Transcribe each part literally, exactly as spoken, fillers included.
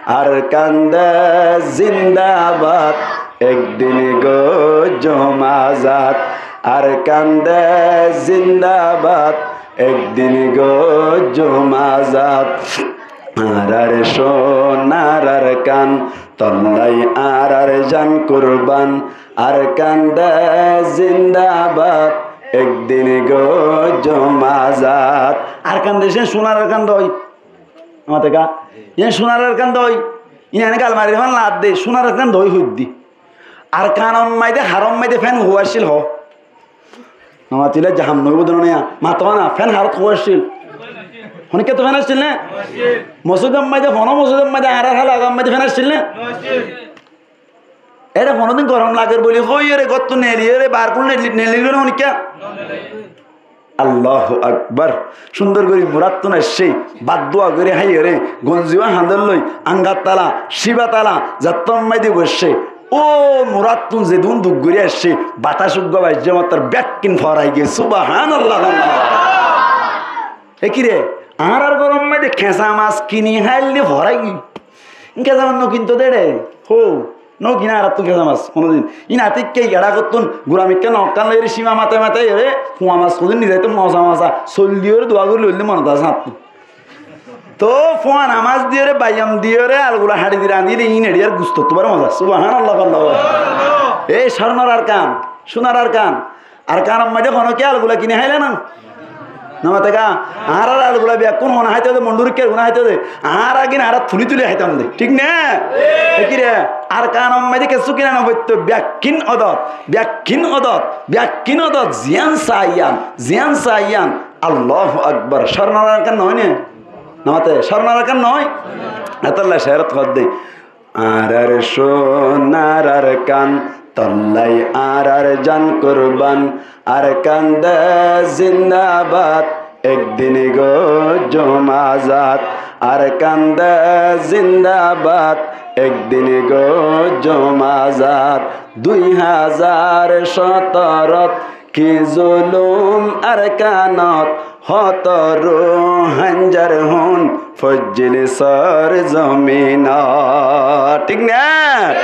Arkan de zindabad, ekdin goijjum azad. Arkan de zindabad, ekdin goijjum azad. Añárar cúnar Arkan, tollai añárar jan kurban. Arkan de zindabad, ekdin goijjum azad. Arkan de cúnar Arkan de ói. Amate ka? Yián cúnar Arkan de ói. Iín ene gal marir fán laat de, cúnar Arkan de ói hoiddi. Arkanor maide, haror maide fen hoó accíl hoó. Namatilá jaham noóibo dóno niya. Mato na, fen harot hoó accíl. Honikka to fen accíl ne? Mosjidor maide, hono mosjidor maide, añárar halagar maide fen accíl ne? Ére honodin gorom lager buli hoiyóre, gottú neliyóre, barkul neli, neliyóre honikka? Allahu Akbar. Cúndor gorí murattún aiccé, baddua gorí háiyore, gonziwa hañdor loi, angattala, cíbatala, zattór maide boiccé. Ó murattún zedún duk gorí aiccé, batac uggúa baijjé mattor bekkín forai giyé. Subhanallah. E ki re, añárar gorom maide kesa mas kini háille forai giyé. Kesa mas no kinto de re, hó. Nó kine añárattú kesa mas honodin. Iín atikká iyaçá gottún, gura mikká nokkán loiyóre, címa matai matai ore, fua mas hodin nizaitó mosa mosa, soil diyóre, dua gorí loilé monot asé añáttu. Toó fua namás diyóre, baiyam diyóre, algula hañçi di rañdíle, iín eçiyar gustottú baro moza. Subhanallah, Allahu Akbar. Ei córnor Arkan, cúnar Arkan. Arkanor maide hono ki algula kine háile na? Nomate ka? Añárar algula bekkún hone háito de, mondhur ikká guna háito de. Añára gin añára tuli tuli háitam de. Thík na? E ki re? Arkanor maide kessú kina no foitto. Bekkín odot, bekkín odot, bekkín odot. Ziyán sa iyán, ziyán sa iyán. Allahu Akbar. Córnor Arkan noó ne? Nomate, córnor Arkan noó? Etolla cérot hoódde. Añárar cúnar Arkan, tollai añárar jan kurban. Arkan de zindabad, ekdin goijjum azad. Arkan de zindabad, ekdin goijjum azad. Dui házar cótorot ki zulum Arkanot, hoto Ruáingar hún foijjíl sórzominot. Thík na?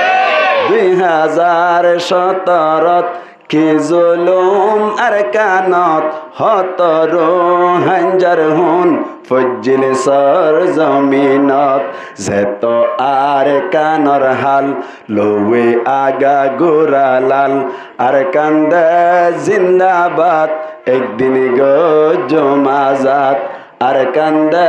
Dui házar cótorot ki zulum Arkanot, hoto Ruáingar hún foijjíl sórzominot. Zetó Arkanor hál, loi aga gura lal. Arkan de zindabad, ekdin goijjum azad. Arkan de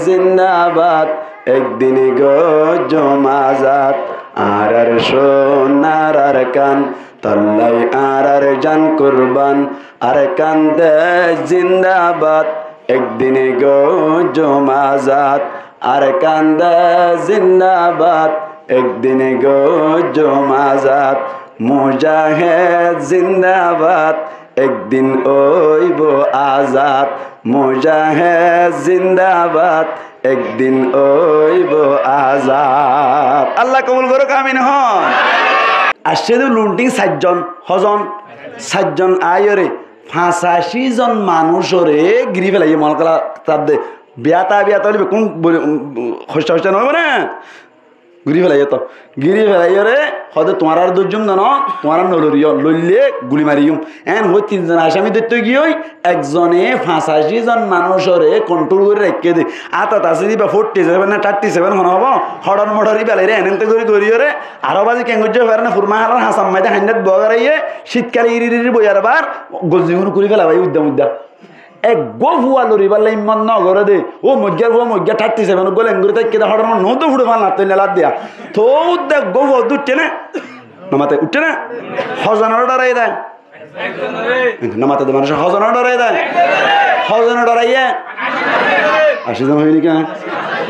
zindabad, ekdin goijjum azad. Añárar cúnar Arkan, tollai añárar jan kurban. Arkan de zindabad, ekdin goijjum azad. Arkan de zindabad, ekdin goijjum azad. Mujahed zindabad, ekdin óibo azad. Mujahed zindabad, ekdin óibo azad. Allah kobul gorouk, amin hoón. Aiccé de Lunthing sair zon, hó zon? Sair zon aiyóre fañsací zon manúicoré gíri felaiyé, mone kala tar de. Biyata biyata óile bekkún boli, um, um, hoicca hoicca noóibo né? Gíri felaiyé to. Gíri felaiyóre hoó de, tuáñrare dóijjum de noó, tuáñra noloriyó, loille guli mariyum. Eén hoói tin zon asámi dóitto giyói, ekzone fañsací zon manúicoré kontról gorí raikké dé. Átot asé de íba forti seven né tarti seven hone hobo, hoçor moçor íba lairé enente gorí goríyoré, aró bazi keéngoijjé fare né, furma hálar hañsar maidé haindát boói garaiyé, cítkale irir irir boiyar bar, gozzi gún kúri felaibái uidda muidda. Eggúa fua loribálla immot nogoré dé, ó moijjár fua moijjá tarti seven uggúa lengóri táikke dé, hoçor moçor noódde fuçé fán lattó iín elát diya. Toóu dé eggúa fua uddú uiththé né? Nomate uiththé né? Hozonore dhoraiyé dé? Nomate de manúic hozonore dhoraiyé dé? Hozonore dhoraiyé? Ací zon hoiyé né ki?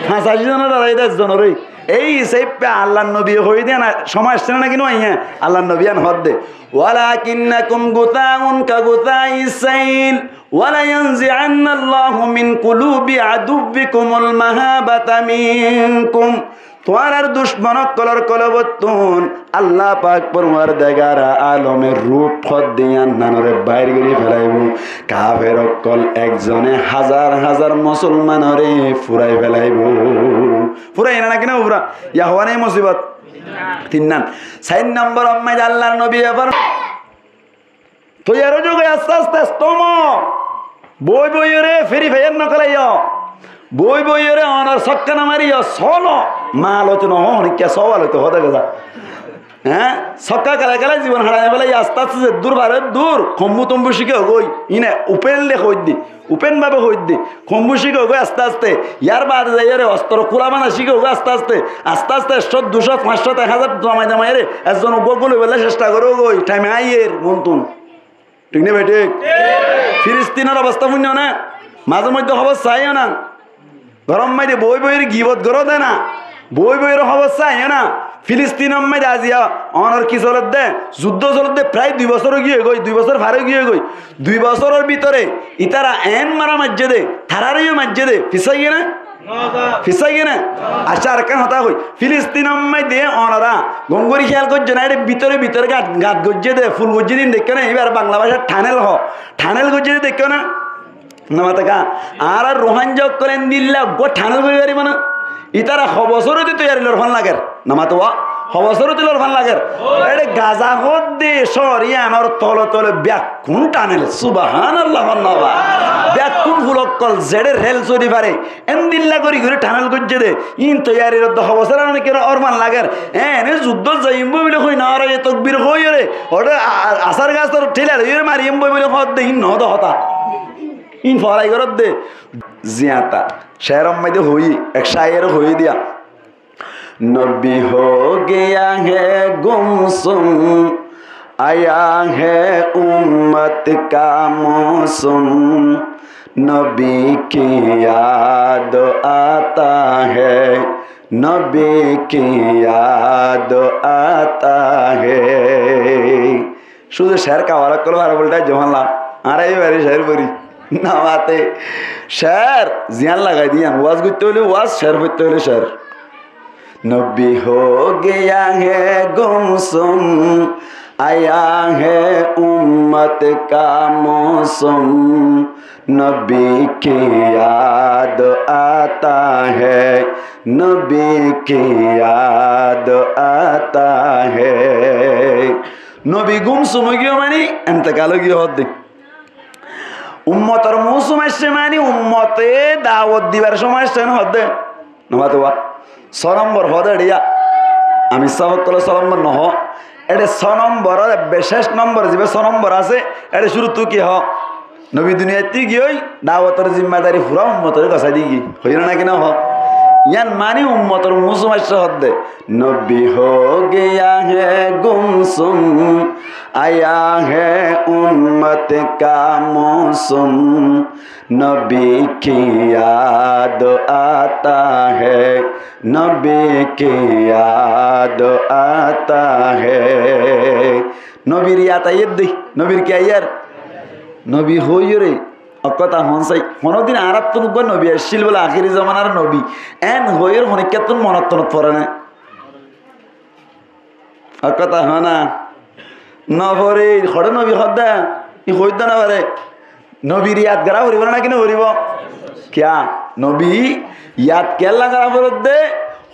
Fañsací zonore dhoraiyé dé ekzonoré. Ei hísafe Allar nobiye hoiyé dé na, cómoi aiccé né náki no aiyé? Allar nobiye yián hoódde, ولكنكم غثاء كغثاء السيل ولينزعن الله من قلوب عدوكم المهابة منكم Tuáñrar ducmon ókkolór kolbottún Allah pak forwardigare alome ruh hoddé yíanore bair gorí felaibóu. Kafer ókkol ekzone házar házar musolmanore furai felaibóu. Furai na, naki no fura? Yá hoó nai musibot? Tin nan. Sair nombor ot maze Allar nobiye formar Toiyar ói zogói, aste aste, estomo. Boi boiyóre Free Fire no kélaiyó. Boi boiyóre onor sokka no mariyó, solo. Mal óito no hoó, honikka sóbal óito hoó dé geza. Hé? Sokka kélai kélai zibon harai no félaiyo, aste aste zeddúr fare dur, kombu tombu cíkigói. Ine open le hoóidde, open babe hoóidde. Kombu cíkigói aste aste. Yar baade zaiyóre ostoro kúla bana cíkigói aste aste. Aste aste ekcót, ducót, fañscót, ek házar zamai zamaiyóre ezzon uggúa uggúa loibolla cesta gorógoi. Thaim aiyér muntun. Thík né bethík? Filistinor obosta fúinno né? Mazé moiddé hóbor saiyó na. Góror maze boói boói gibot goró dé na. Boói boói hóbor saiyó na. Filistinor maze aziya onor ki solédde? Zuddó solédde, prai dui bosór ói giyói, dui bosór far ói giyói. Dui bosóror bútore ítara eén mara maijjé dé, taráre yó maijjé dé, fisái giyé né? Fisái giyé né? Accá, arekkán hotá hoói, Filistinor maze onora gom gorí héyal goijjó né, éçe bútore bútore gat, gat goijjé dé, ful goijjé dé, ín deikkó né, íbare Bangla báca thanel hoó, thanel goijjé dé deikkó né? Nomato ká? Añára Ruháingga ókkole endilla uggúa thanel gorí faribó né? Ítara ho bosór óite toiyari lorfán lager. Nomato wá, ho bosór óite lorfán lager. Éçe Gaza hoódde cóor yíanor tole tole bekkún thanel. Subhánallah, honnóba. Bekkún ful ókkol zeçé rel soli fare. Endilla gorí gorí thanel goijjé dé. Ín toiyari lodde ho bosór añára kiyá orfán lager. Eéne zuddót zaiyum bóli hoói naraye tokbir hoóiyoré. Óre a-, a-, asár gasór thíla loiyóre mariyum bóli hoódde ín noó dé hotá. Ín forai goródde. Ziyata. Cér or maze hoói, ek cáyere hoói diya. نبی ہو گیا ہے گمسم، آیا ہے امت کا موسم، نبی کی یاد آتا ہے، نبی کی یاد آتا ہے۔ Cúde cér kawar ókkol fara bóli thaijjó fán la, añára íbare cér fori. Nomato cér, ziyán lagai diyan, waz goitté óile waz, cér foitté óile cér. نبی ہو گیا ہے گمسم، آیا ہے امت کا موسم، نبی کی یاد آتا ہے، نبی کی یاد آتا ہے۔ Nobi gúmsum ói giyé mani entekal ói giyé hoódde. Ummotor mousum aiccé mani ummote dawot dibar cómoi aiccé hoódde. Nomato wá. Só nombor hoóde eçé yá. Ami sáf ókkole só nombor nohoó. Eçé só nombor, ebbe céc nombor, zibá só nombor asé, eçé cúruttu ki hoó? Nobi duniyaittú giyói dawotor zimmadari furá ummotoré gosái di giyói. Hoiyé né náki nohoó? Yían mani ummotor mousum aiccé hoódde. نبی ہو گیا ہے گمسم، آیا ہے امت کا موسم، نبی کی یاد آتا ہے، نبی کی یاد آتا ہے۔ Nobir yad aiyér dé, nobir ki aiyér? Nobi hoiyóre, ekkán hotá hon sai, honódin añárattún uggúa nobi aiccíl bóle, akéri zomanar nobi, eén hoiyóre honikkáttun monot tonot foré né? Ekkán hotá hon na? Noforé, hoçé nobi hoódde, ín hoóidde nofaré. Nobir yad gorá foribó né náki noforibó? Kiyá? Nobi yad kiyólla gorá foribó dé?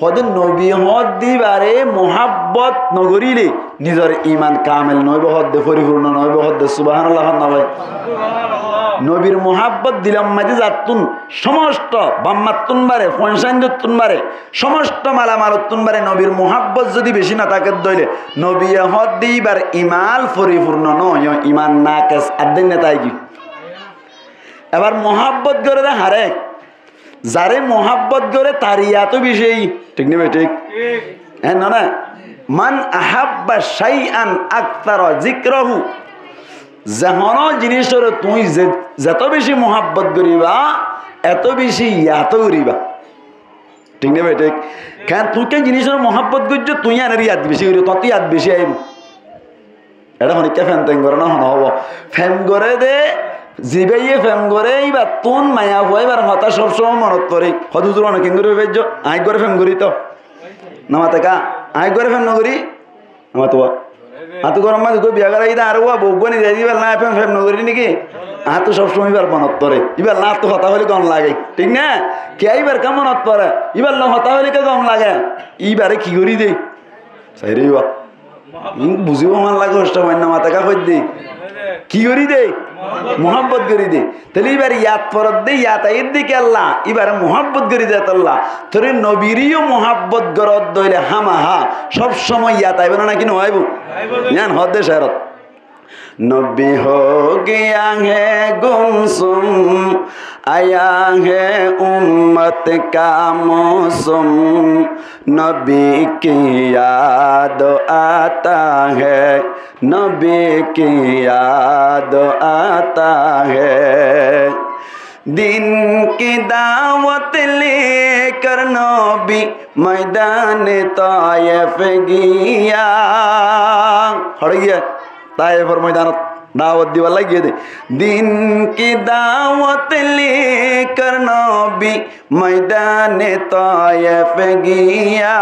Hoódde nobi hoódde íbare muhábbot nogoríle nizor iman kamel noóibo hoódde, forifurno noóibo hoódde. Subhánallah hoó na bái? Nobir muhábbot dilor maze zattún, cómosto bafmattún bare, foiñsáindottún bare, cómosto malamalottún bare nobir muhábbot zodi bicí no táke dé óile, nobiye hoódde íbar iman forifurno no óiye, iman nakes addéinna táigiyói. Ebar muhábbot goré dé haré? Zaré muhábbot goré tar yadó bicí, thík né bethík? Hé, no né? من أحب شيئا أكثر ذكره. Ze honó jinícoré tuñí ze-, zetó bicí muhábbot goríba, etó bicí yadó goríba. Thík né bethík? Kiyá tuñí kiyá jinícoré muhábbot goijjó, tuñí yíanor yad bicí goríba, tuáñttú yad bicí aibó. Eçé honikká fem tem goré né, hon hoóbo? Fem goré dé, zibáye fem goré, íbattún maiyafua íbar hotá sob somoi monot foré. Hoódde, "Huzur, one kengóri fem goijjó?" Aññí uggúare fem gorí toó. Nomaté ká? Aññí uggúare fem nogorí? Nomaté wá. Añáttu gorom mazé uggúa biya gorá giyé dé, añáre wá bou uggúa nizai dé, íballa aññí fem, fem nogorí né ki? Añáttu sob somoi íbar monot foré. Íballa añáttu hotá hoilé gom lage. Thík ná? Kiyá íbar ká monot foré? Íballa hotá hoilé ká gom lage? Íbare ki gorí dé? Sairé wá. Iín buzíbo fán lage, hosto mainna matá ká hoiddé. Ki gorí dé? Muhábbot gorí dé. Tóile íbar yad foredde, yad aiyédde kiyólla? Íbare muhábbot gorí dé tolla. Tóile nobiré yó muhábbot goródde óile hámaha sob somoi yad aibó né náki no aibó? Yían hoódde ceérot. نبی ہو گیا ہے گمسم، آیا ہے امت کا موسم۔ نبی کی یاد آتا ہے، نبی کی یاد آتا ہے۔ دین کی دعوت لے کر نبی میدان طائف گیا۔ Hoçé giyé? Taifor moidanot dawot dibálla giyé dé. دین کی دعوت لے کر نبی میدان طائف گیا۔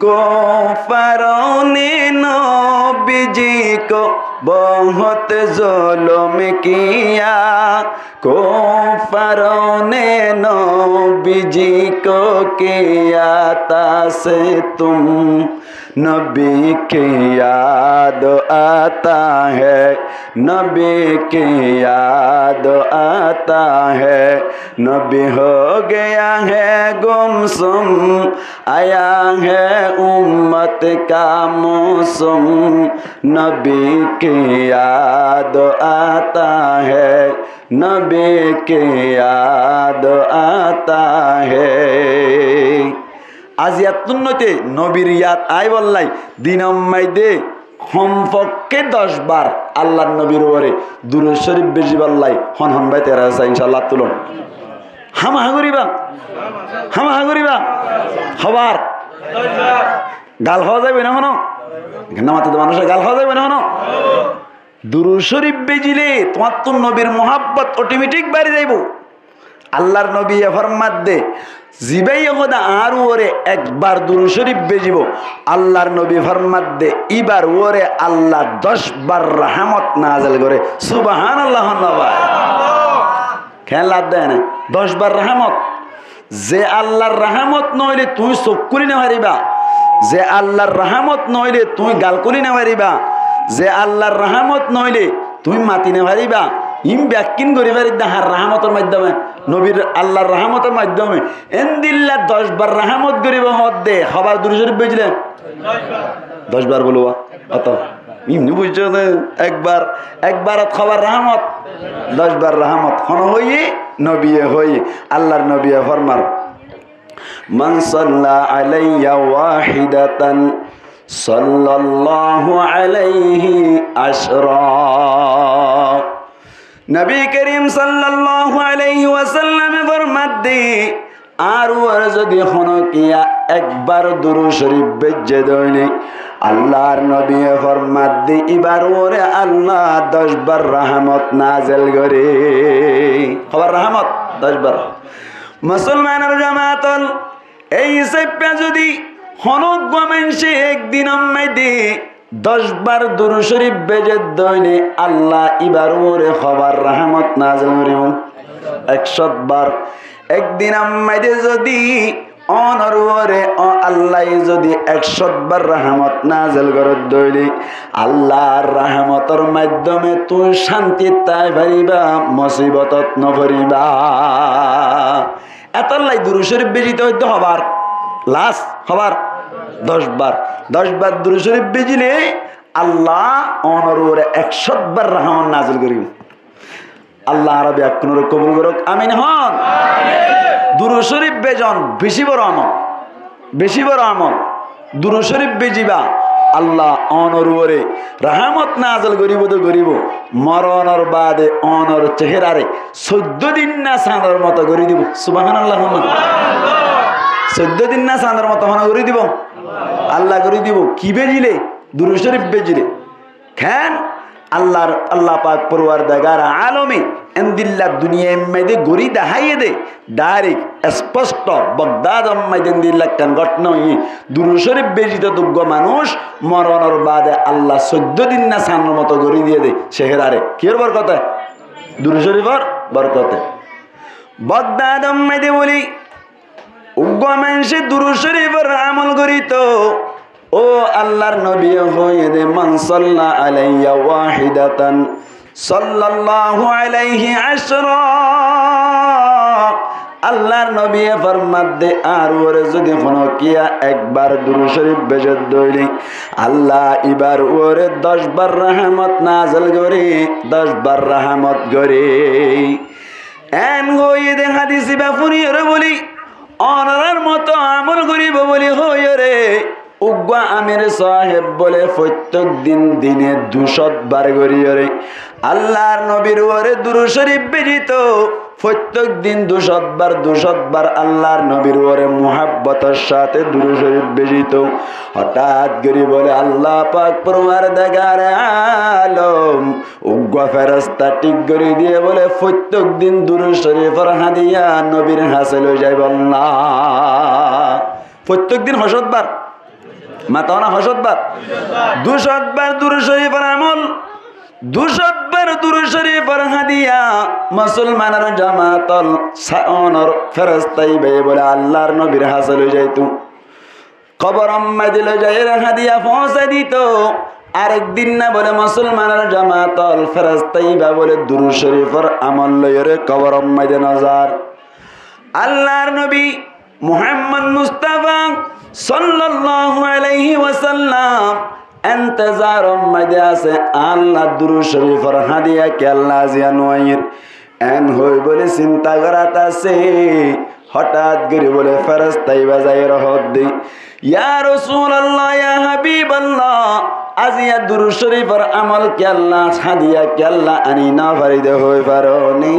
کفاروں نے نبی جی کو بہت ظلم کیا۔ کفاروں نے نبی جی کو کیا تھا ستم۔ نبی کی یاد آتا ہے، نبی کی یاد آتا ہے۔ نبی ہو گیا ہے گمسم، آیا ہے امت کا موسم۔ نبی کی یاد آتا ہے، نبی کی یاد آتا ہے۔ Aijjattún óite nobir yad aibálla dinor maze hom fokke doc bar Allar nobir uore durud corif bejibolla hon hon bái teyar asó, incállah, át tulón. Hámaha goríba, hámaha goríba. Hobar? Gal hoó zaibo né hono? Eçé no maté de manúic, gal hoó zaibo né hono? Durud corif bejile tuáñttú nobir muhábbot otometik bari zaibo. Allar nobiye formadde, zibáye hoda añár uore ekbar durud corif bejibo, Allar nobi formadde, íbar uore Allah doc bar rahámot nazel gore. Subhánallah hon na bái. Keén ladde ene? Doc bar rahámot. Ze Allar rahámot noóile tuñí suk kúli nofaribá, ze Allar rahámot noóile tuñí gal kúli nofaribá, ze Allar rahámot noóile tuñí mati nofaribá, iín bekkín gorí faridde har rahámotor maiddome? Nobir Allar rahámotor maiddome. Endilla doc bar rahámot goríbo hoódde, hobar durud corif bejile? Doc bar boluwa. Oto, imni buijjó de, ekbar, ekbarot hobar rahámot, doc bar rahámot. Hono hoiye? Nobiye hoiye, Allar nobiye formar, من صلى علي واحدة صلى الله عليه عشرا. Nobi Kerim sallallahu alaihi wasallame formadde, añár uore zodi honokiyé ekbar durud corif bejje de óile, Allar nobiye formadde, íbar uore Allah doc bar rahámot nazel gore. Hobar rahámot? Doc bar. Musolmanor jamaat ol, ei hísafe zodi honó uggwá maincé ek dinor maze doc bar durud corif bejje de óile Allah íbar uore hobar rahámot nazel goribo? Ek cót bar. Ek dinor maze zodi onor uore o Allaye zodi ek cót bar rahámot nazel goredde óile, Allar rahámotor maiddome tuñí cántit tái faribá, musibotot noforibá. Etollá durud corif bejito hoiddé hobar, las hobar, doc bar. Doc bar durud corif bejile Allah onor uore ek cót bar rahámot nazel goribo. Allah añára bekkúnore kobul gorouk. Amin hon. Durud corif bejon beci boro amol, beci boro amol. Durud corif bejiba, Allah onor uore rahámot nazel goribo de goribo, moronor baade onor ceherare soiddó dinna sanor moto gori dibo. Subhánallah hon na. Soiddó dinna sanor moto hone gori dibo? Allah gori dibo. Ki bejile? Durud corif bejile. Keén? Allar, Allah pak porwardegar alome endilla duniyair maze gorí deháiye de, dairek, esposto, Bogdador maze endilla ekkán gótona óiye, durud córif beci to uggwá manúc moronor bade Allah soiddo din na sanor moto gorí diye de, seherare. Kiyór borkote? Durud córifor borkote. Bogdador maze bóli, uggwá maincé durud córifor amol goríto, ó Allar nobiye hoiyé de, "Man salla alayya wahidatan, sallallahu alayhi ashra." Allar nobiye formadde, añár uore zodi honokiyé ekbar durud córif bejedde óile, Allah íbar uore doc bar rahámot nazel goré, doc bar rahámot goré. En hoiyé de hádis íba fúniyóre bóli, onorár moto amol goríbo bóli hoiyóre, uggwá amir sáheb bóle foittók din dine dui cót bar goríyóre Allar nobir uore durud córif bejito, foittók din dui cót bar, dui cót bar Allar nobir uore muhábbotor sáte durud córif bejito. Hotát gorí bóle Allah pak porwardegar alom uggwá feresta thík gorí diye bóle, foittók din durud córifor hádiya nobir hásé loi zaibolla. Foittók din hocót bar? Mató na, hocót bar? Dui cót bar durud córifor amol, dui cót bar durud córifor hádiya musolmanor jamaat ol, sa-, onor feresta íbaye bóle Allar nobir hásé loi zaito. Kobor ot maze loi zaiyóre hádiya foóñsai dito. Arek din na bóle musolmanor jamaat ol, feresta íba bóle durud córifor amol loiyóre kobor ot maze no zar. Allar nobi Muhammod Mustafa sallallahu alayhi wasallam entezar ot maze asé, Allah durud córifor hádiya kiyólla aziya no aiyér. En hoi bóle sinta gorát asé, hotát gorí bóle feresta íba zaiyóre hoódde, "Ya Rosulallah, ya Hábiballah, aziya durud córifor amol kiyólla, hádiya kiyólla ani no fari de hoi faro né?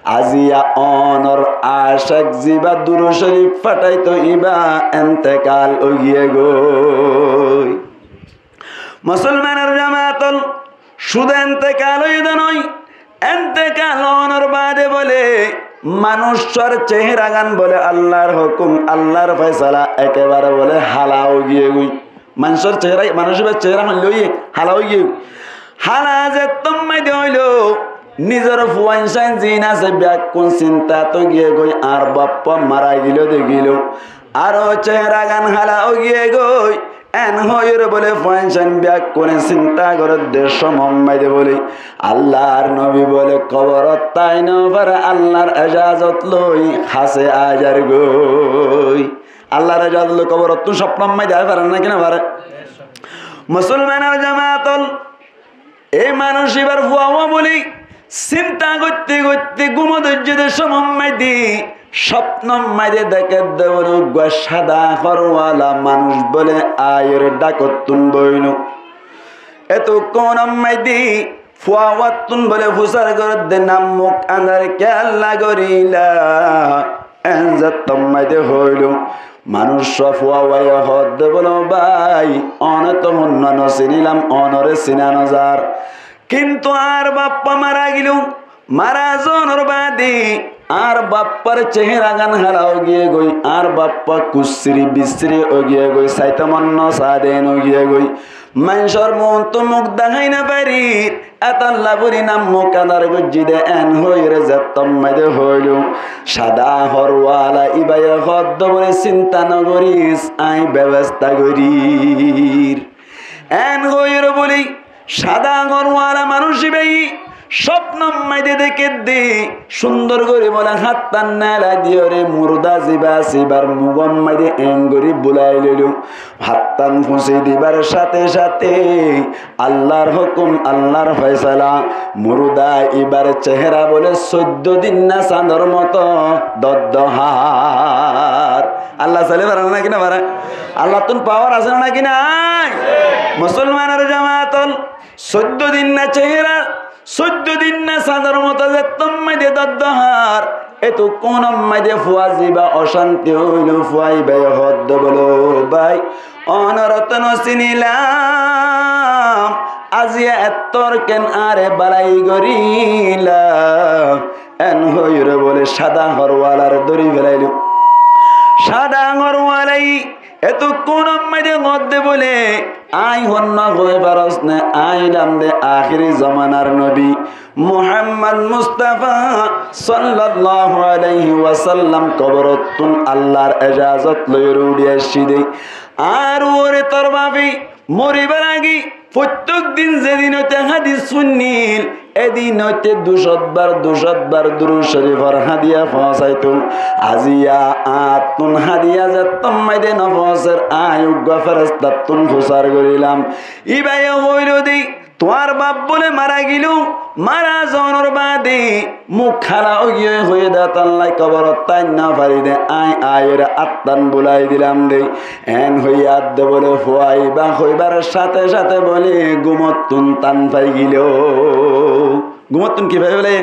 Aziya onor acek zibá durud córif fathaito íba entekal ói giyé goi." Musolmanor jamaat ol, cúdu entekal óiye de no, entekal ónor bade bóle manúcor ceheragan bóle Allar hókum, Allar foisala ekebare bóle hala ói giyé goi. Manúcor cehera, manúc íbar cehera hoilla óiye, hala ói giyé goi. Hala zettót maze óilo, nizor fuain sáin ziín asé beggún sintat ói giyé goi, añár baffa mara giló de giló. Aró ceheragan hala ói giyé goi. En hoiyóre bóle fuain sáin beggúne sinta gorédde cómot maze bóle Allar nobi bóle koborot tái no fare, Allar ejazot loi hásé aizar goi. Allar ejazot loi koborottún cópnot maze ai fare né ki no fare? Musolmanor jamaat ol, e manúc íbar fuawa bóli sinta goitte goitte gúmot uijjé de cómot maze, cópnot maze dekédde bóle uggwá sada hórwala manúc bóle aiyóre dhákottún boiló. Etukkúnot maze fuawattún bóle fusár gorédde, nam muk andár kiyólla goríla? En zettót maze hoiló, manúc fuawaye hoódde bóle, "Ó bái, óne to honnúa no sinilam, ónore sina no zar. Kintu añár baffa mara giló, mara zonor bade añár baffar ceheragan hala ói giyé goi, añár baffa kussiri bissiri ói giyé goi, saito mon no sá de en ói giyé goi. Maincór muúntu muk dahái no farir, etolla bóli nam muk andár goijjí de," en hoiyóre zettót maze hoiló, sada hórwala íbaye hoódde bóle, "Sinta no goris, añí bebosta gorir." En hoiyóre bóle sada hórwala manúc íbaye cópnot maze dekédde, cúndor gorí bóle háttán nelai diyóre murda zibá asé íbar mukót maze en gorí bulai loiló. Háttán fúsi dibar sáte sáte Allar hókum, Allar foisala, murda íbar cehera bóle soiddó din na sandor moto doddóhar. Allah sailé fare né ki no fare? Allattún pawar asé né ki nai? Musolmanor jamaat ol, soiddó din na cehera, soiddó din na sandor moto zettót maze doddóhar, etukkúnot maze fua zibá ocánti óilo, fua íbaye hoódde bóle, "Ó bái, ónore to no sinilam, Aziya ettór ken añáre balai goríla. En hoiyóre bóle cáda añgorwalare dóri felailó. Cáda añgorwalai etukkúnor maze hoódde bóle, aññí honnúa hoi faros né, aññí óilam de ahéri zomanar nobi Muhammad Mustafa sallallahu alaihi wasallam koborottún Allar ejazot loiyóre uçí aiccí de. Añár uore tor bafe moribar age foittók din zedin óite hádis fúinníl, edin óite ducót bar, ducót bar durud córifor hádiya foóñsaito. Aziya añáttun hádiya zettó maze nofoóñser, aññí uggúa ferestattún fusár gorílam. Íbaye hoóilo de, tuáñr baf bóle mara giló, mara zonor baade muk hala óigiyoi hoiyé de, tolla koborot táin nofarí de, aññí aiyóre áttán bulai dilam de. En hoiyé adde bóle fua íba hoibar cáte cáte bóle gumottún tan fai giló. Gumottún ki fai bóle?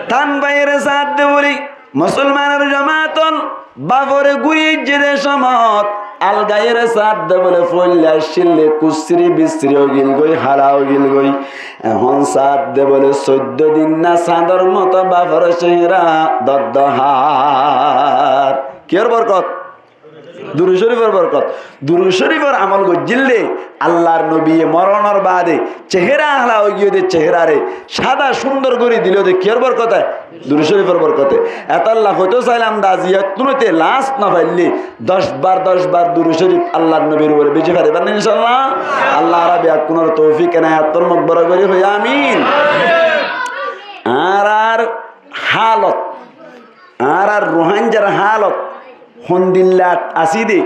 Tan faiyóre saádde bóle. Musolmanor jamaat ol, bafore gúri aijjé de cómot, algaiyóre saádde bóle foóilla accíl de kussíri bissíri óigilgoi, hala óigilgoi. Ehón saádde bóle soiddó din na sañdor moto bafor cehera doddó hár. Kiyór borkot? Durud córifor borkot. Durud córifor amol goijjíl de, Allar nobiye moronor baade cehera hala óigiyoi de, ceherare cáda cúndor gorí dilo de, kiyór borkote? Durud córifor borkote. Etolla hoitó sailam de, aziya ettún óite las nofaillé doc bar, doc bar durud córif Allar nobir uore beci faribá né, incállah? Allah añára beggúnore toufik enayat formok, boro gorí hoó amin. Añárar hálot, añárar Ruáingar hálot hondilla así de,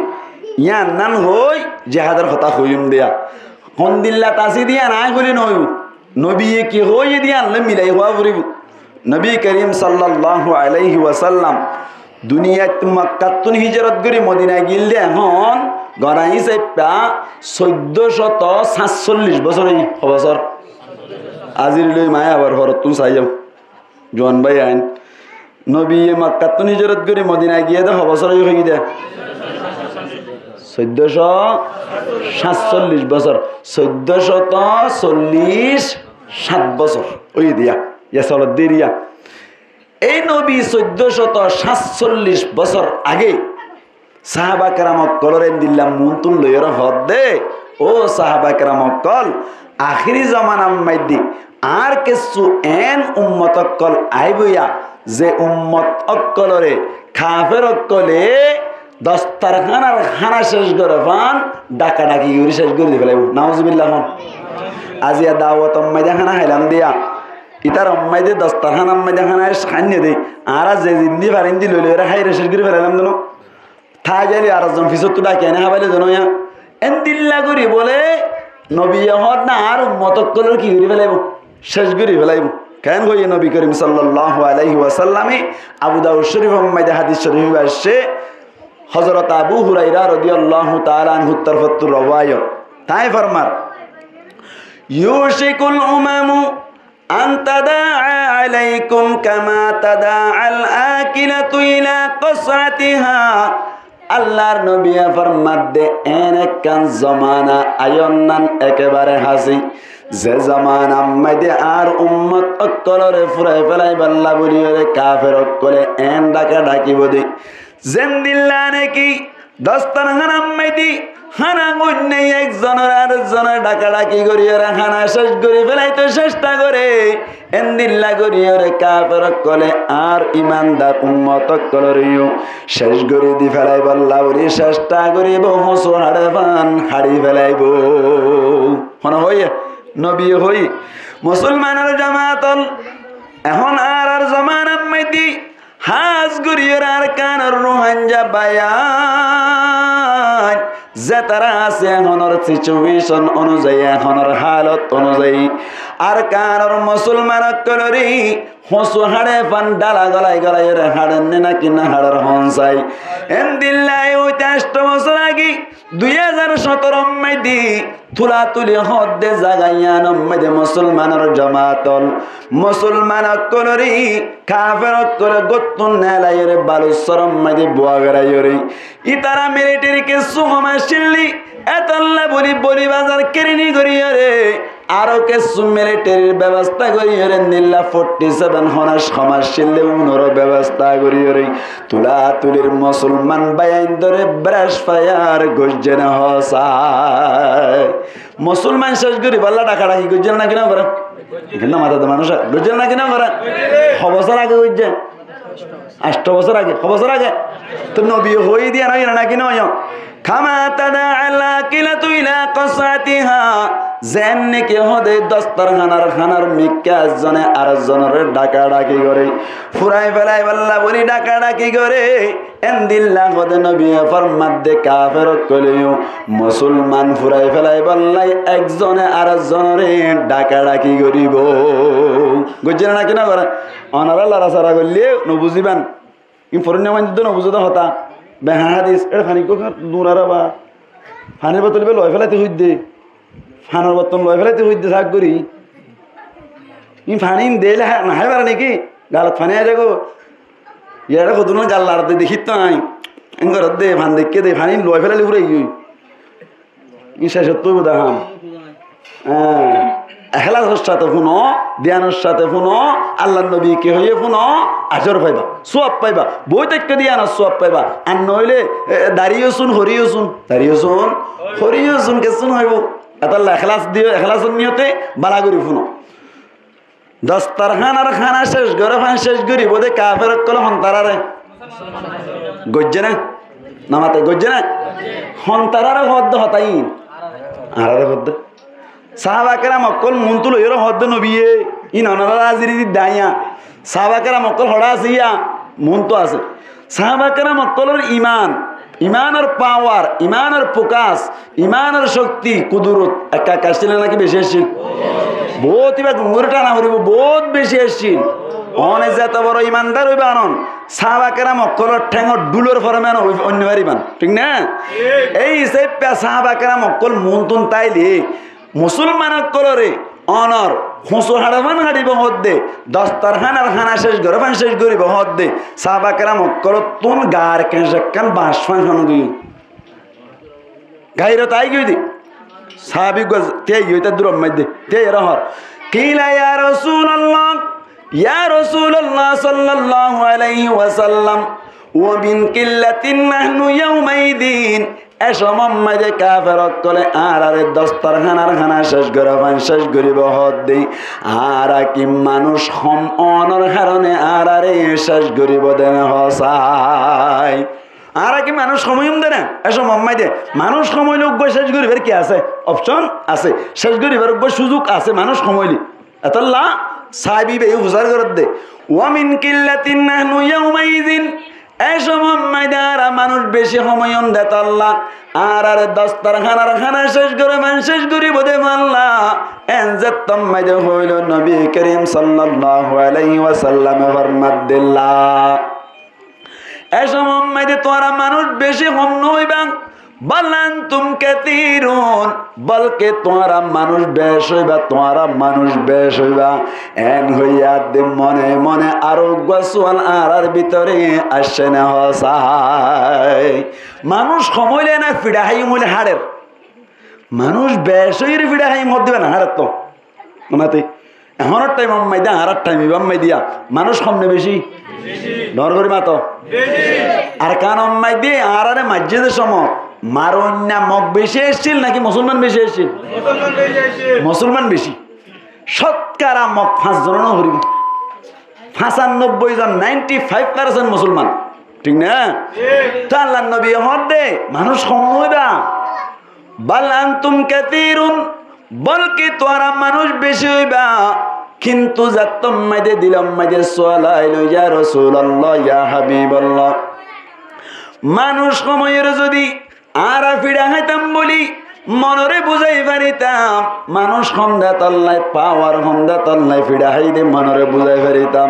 yían nán hoói jihádor hotá hoiyúm de. Hondilla así de yían aññí hoilé noóibo. Nobiye ki hoóiye de yían loi milai hoó foribó. Nobi Kerim sallallahu alaihi wasallam duniyait Makkattún híjorot gorí Modina giyél de ehón gona hísafe soiddó cót sátcollic bosór óiye. Ho bosór? Azir loi maiyafua abar horottún saiyó. Juan bái ain. Nobiye Makkattún híjorot gorí Modina giyé de ho bosór óiye hoiyí de? Soiddó cót sátcollic bosór. Soiddó cót collic sát bosór óiye de yá. Yá solodde eriya. Ei nobi soiddó cót sátcollic bosór age sáhaba keram ókkolóre endilla muúntun loiyóre hoódde, "Ó sáhaba keram ókkol, ahéri zomanar maidde añár kessú eén ummot ókkol aibóiya, ze ummot ókkolóre kafer ókkolé dostarhánar hána céc goré fán, dhakadhaki gorí céc gorí di félaibó." Nauzubillah hoón. Aziya dawotor maidde hána háilam de yá, ítarar maidde dostarhánar maidde hána céc háinne de, añára ze zendilla farí endilla loiloiyóre háiyore céc gorí félailam de no. Táile ar ekzon fisóttu dhaki aní hábaile de no yá. Endilla gorí bóle nobiye hoódde añár ummot ókkolóre ki gorí félaibó? Céc gorí félaibó. Keén hoiyé Nobi Kerim sallallahu alaihi wasallame? Abu Dawud córifor maidde hádis córif aiccé, Hozorot Abu Huraira rodiyallahu taala anhur torfóttu rowayot. Tañí formar, "Yushikul umamu an tadaa alaikum kama tadaa al akilatu ila qas'atiha." Allar nobiye formadde, eén ekkán zomana aiyór nán ekebare hási, ze zomanar maidde añár ummot ókkolóre furai félaibálla buliyóre kafer ókkolé eén dhakadhaki bóde. Zendilla naki dostarhánar maidde hána goinné ekzonor ar ekzone dhakadhaki goríyore hána céc gorí félaito céctha goré, endilla goríyore kafer ókkolé añár imandar ummot ókkolóreyo céc gorí di félaibálla buli céctha goríbo, hoñsu háçe fán háçi félaibó. Hone hoiyé? Nobiye hoiyé. Musolmanor jamaat ol, ehón añárar zomanar maidde hás goríyore Arkanor Ruáingga bái ain, ze tará asé ehónor situwecon onuzayi, ehónor hálot onuzayi, Arkanor musolman ókkolóre hoñsu háçe fán dhála golai golaiyóre háçer né náki no háçer hoón sai. Endilla óite ancto bosór age dui házar cóttoror maidde tulatuli hoódde zaga yíanor maidde musolmanor jamaat ol, musolman ókkolóre kafer ókkolé góttun neelaiyóre baluc sóror maidde bua goráiyore, ítara militeri kessú hom accíl de, etolla buli boli bazar kerini goríyore Aró kessú militerir bebosta gorí goré, endilla forty seven honas homas cille unor bebosta gorí goré, tulatulir musolman báiyaindóre brush fire goijjé né hoó sai. Musolman céc goríbolla dhakadhaki goijjé né náki no goré? Kintu matá de manúc goijjé né náki no goré? Ho bosór age goijjé? Ancto bosór age, ho bosór age? Tóu nobiye hoói diya no, ina náki no hoó? كما تداعى الآكلة إلى قصعتها. Zen niki hoóde dostorhánar hánar mikká ezzone arezzonore dhakadhaki goré, furai felaibálla buli dhakadhaki goré. Endilla hoóde nobiye formadde kafer ókkole yó musolman furai felaibálla ekzone arezzonore dhakadhaki goríbou. Goijjé né náki no goré? Onora lorasora goille no buzíban. Ín foróinna maincé dé no buzé dé hotá. Behañ hádis, eçé faní uggúa duñrar ba. Fanir botol íba loi félaité hoiddé. Fanor botol loi félaité hoiddé sak gorí. Ín faní ín deile há-, no hái fare niki? Galot faní aizagói. Yar eçé hodún gal lar de dekír to añí. Ín goródde, fan deikké de, faní ín loi félailé fúrai giyói. Ín céc óibo de ham. Há, ehlasor sáte fúno, diyanor sáte fúno, Allar nobi ki hoiyé fúno, ajor faiba, suab faiba, bout ekká diyanor suab faiba. Ar noóile, e, dariyó sun, horiyó sun, dariyó sun, horiyó sun, kessú no óibo. Etolla ehlas diyó, ehlasor niyote bála gorí fúno. Dostorhánar hána céc goré, fán céc goríbou de kafer ókkole hontaráre? Goijjé né? No mate, goijjé né? Hontaráre hoódde hotá ín? Añáráre hoódde. Sáhaba keram ókkol muúntu loiyóre hoódde nobiye, ín onorár háziri didde aññá. Sáhaba keram ókkol hoçé asé yá? Muúntu asé. Sáhaba keram ókkolor iman, imanor pawar, imanor fokas, imanor cókti, kudurot ekka ekka accíl né náki beci accíl? Bout íba gum gorí thana foribó, bout beci accíl. One zeto boro imandar óiba anon, sáhaba keram ókkolor théngor dhúlor fore mane ói-, óinno fariban. Thík ná? Ei hísafe sáhaba keram ókkol muúntu táile Musolman ókkolore onor huñsu haçe fán haçibó hoódde, dostorhánar hána céc goré fán céc goríbou hoódde, sáhaba keram ókkolottún gaar keñc ekkán bañc fán fán giyói. Gairot aigiyói de. Sáhabi uggúa tíai giyói, tar dúror maidde tíai ere hoór, قيل يا رسول الله، يا رسول الله صلى الله عليه وسلم، ومن قلة نحن يومئذ. E cómot maze kafer ókkole añáráre dostorhánar hána céc goré, fán céc goríbou hoódde, añára ki manúic hom ónor haróne añáráre céc goríbou de né hoó sai? Añára ki manúic hom óiyum de né? E cómot maze manúic hom óile uggúa céc goríbar ki asé? Opcón asé. Céc goríbar uggúa cúzuk asé manúic hom óile. Etolla sáhabi íbaye fusár gorédde, ومن قلة نحن يومئذ. E cómot maze añára manúic beci hom óiyum de tolla, añáráre dostorhánar hána céc goré, fán céc goríbou de tolla. En zettót maze hoóilo Nobi Kerim sallallahu alaihi wasallame formaddilla. E cómot maze tuáñra manúic beci hom no óiba, بل أنتم كثيرون, bolke tuáñra manúic bec óiba, tuáñra manúic bec óiba. En hoiyé de mone mone aró uggúa sual añárár bútore aiccé né hoó sai? Manúic hom óile ná fiça háiyum óile háçer. Manúic bec óiyore fiça háiyum hoódde íba ná háçer toó. Mane, ehónor thaimor maze, añárár thaim ibár maze diya, manúic hom né beci? Dhoóñr gorí mato. Beci. Arkanor maze añáráre maijjé de cómot, Maroinna Mog beci aiccíl náki Musolman beci aiccíl? Musolman beci aiccíl. Musolman beci. Cótkara Mog fañs zon no foribó. Fañsanobboi zon, ninety five percent Musolman. Thík ná? Thík. Toh Allar nobiye hoódde, manúic hom no óiba. بل أنتم كثيرون, bolke tuáñra manúic beci óiba. Kintu zettót maze dilor maze sual ailo, يا رسول الله, يا حبيب الله, manúic hom óiyore zodi añára fiça háitam buli monore buzái faritam, manúic hom de tolla, pawar hom de tolla fiça hái de monore buzái faritam.